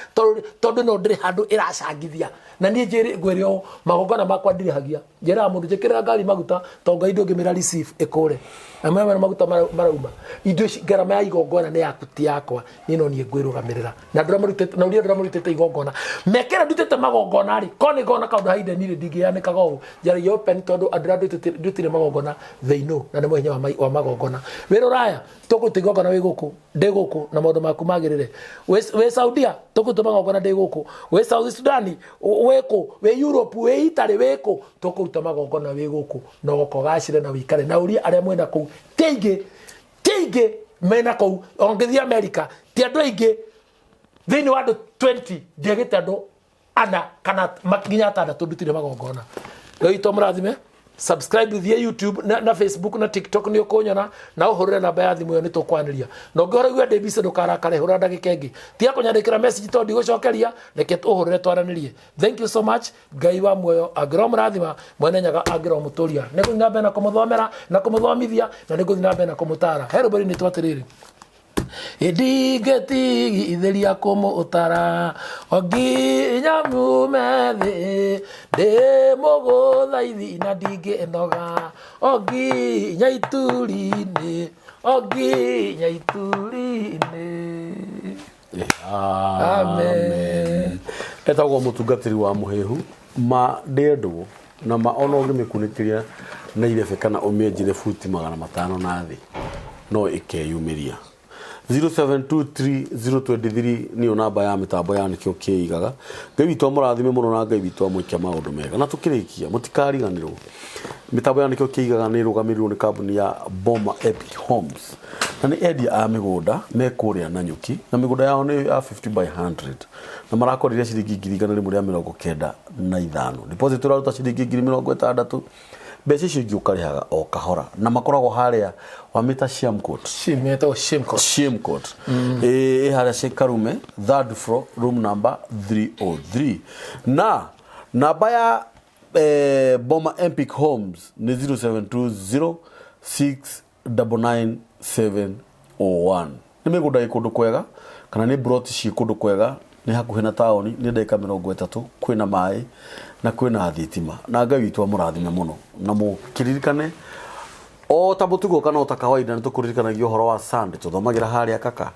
tondũ no ndĩrĩ handũ ĩracangithia. Na niĩ njĩrĩ ngwĩre ũũ, magongona makwa ndirĩhagia. Njĩraga mũndũ, njĩkĩrĩra ngari maguta, tondũ ngai ndũngĩmĩra receive ĩkũre na maya maguta marauma indo ici. Ngarama ya igongona nĩ yaku, ti yakwa. Niĩ no niĩ ngwĩrũgamĩrĩra na ndũramũrutĩte na ũrĩa ndũramũrutĩte igongona mekĩra ndutĩte magongona rĩ, ko nĩ ngona kaũndũ haideni rĩ, ndingĩanĩkaga ũũ njaragia open, tondũ andũ arĩa ndutire magongona, they know, na nĩ hinya wa magongona. Wĩ rũraya, tũkũruta igongona wĩ gũkũ, ndĩ gũkũ, na maũndũ maku magĩrĩre. Wĩ Saudia, tũkũruta magongona ndĩ gũkũ. Wĩ South Sudan, wĩ kũ, wĩ Europe, wĩ Italy, wĩ kũ, tũkũruta magongona wĩ gũkũ, na ũgoka ũgacĩre na wĩikare na ũrie arĩa mwĩna kũu. Ti aingĩ, ti aingĩ mena kũu. Ũngĩthiĩ America, ti andũ aingĩ. Thĩinĩ wa andũ 20, ndiagĩte andũ ana kana nginya atandatũ ndutire magongona. Ngai witũ amũrathime. Subscribe, thiĩ YouTube na Facebook na TikTok, nĩ ũkũnyona, na ũhũrĩre namba ya thimũ ĩyo, nĩ tũkwanĩria. Na ũngĩhora igue ndĩ busy, ndũkarakare, hũra ndagĩka ĩngĩ. Tiga kũnyandĩkĩra message tondũ ndigũcokeria, reke ũhũrĩre twaranĩrie. Thank you so much. Ngai wa muoyo angĩromũrathima, Mwene Nyaga angĩromũtũria. Nĩ ngũthiĩ na mbere na kũmũthomera na kũmũthomithia, na nĩ ngũthiĩ na mbere na kũmũtara. He rwĩmbo rũinĩtwo atĩrĩrĩ: ndingĩtigithĩria kũmũtara o nginya mume thĩ, ndĩ mũgũthaithi na ndingĩnoga, o nginya ituri-inĩ, o nginya ituri-inĩ. Amen. Etagwo mũtungatĩri wa Mũhĩhu. Ma ndĩendwo na ma ona ũngĩmĩkunĩkĩria na irebe kana ũmĩenjere buti 500 na thĩ, no ĩkeyumĩria. 0723023 nĩyo namba ya mĩtambo ya Nĩkĩo Kĩigaga. Ngai witũ amũrathime mũno, na Ngai witũ amwĩke maũndũ mega. Na tũkĩrĩkia, mũtikariganĩrwo mĩtambo ya Nĩkĩo Kĩigaga nĩ ĩrũgamĩrĩirwo nĩ kambuni ya Boma Epic Homes, na nĩ endia a mĩgũnda me kũrĩa Nanyuki, na mĩgũnda yao nĩ ya 50 by 100, na marakorire ciringi 195,000. Deposit ũraruta ciringi 60,000. Mbeca icio ingĩ ũkarĩhaga o kahora, na makoragwo harĩa wamĩta Shiamcourt. Shim, yetagwo Shimcourt. Shiamcourt ĩ harĩa Shekarume, third floor, room number 303. Na namba ya Boma Empic Homes nĩ 0720 699701. Nĩ mĩgũnda ĩ kũndũ kwega, kana nĩ broti ciĩ kũndũ kwega, nĩ hakuhĩ na taũni, nĩ ndagĩka 30, kwĩna maĩ na kwĩna thitima. Na Ngai witũ amũrathime mũno, na mũkĩririkane o ta mũtugo kana o ta kawaida, nĩ tũkũririkanagia ũhoro wa Sunday. Tũthomagĩra harĩa kaka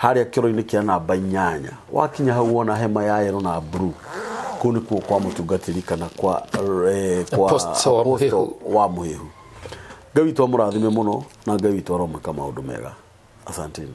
harĩa kĩoro-inĩ kĩa namba 8. Wakinya hau wona hema ya yellow na blue, kũu nĩkuo kwa mũtungatĩri kana kwa kwa Apostle wa Mũhĩhu. Wa Mũhĩhu. Ngai witũ amũrathime mũno, na Ngai witũ aromwĩka maũndũ mega. Asanteni.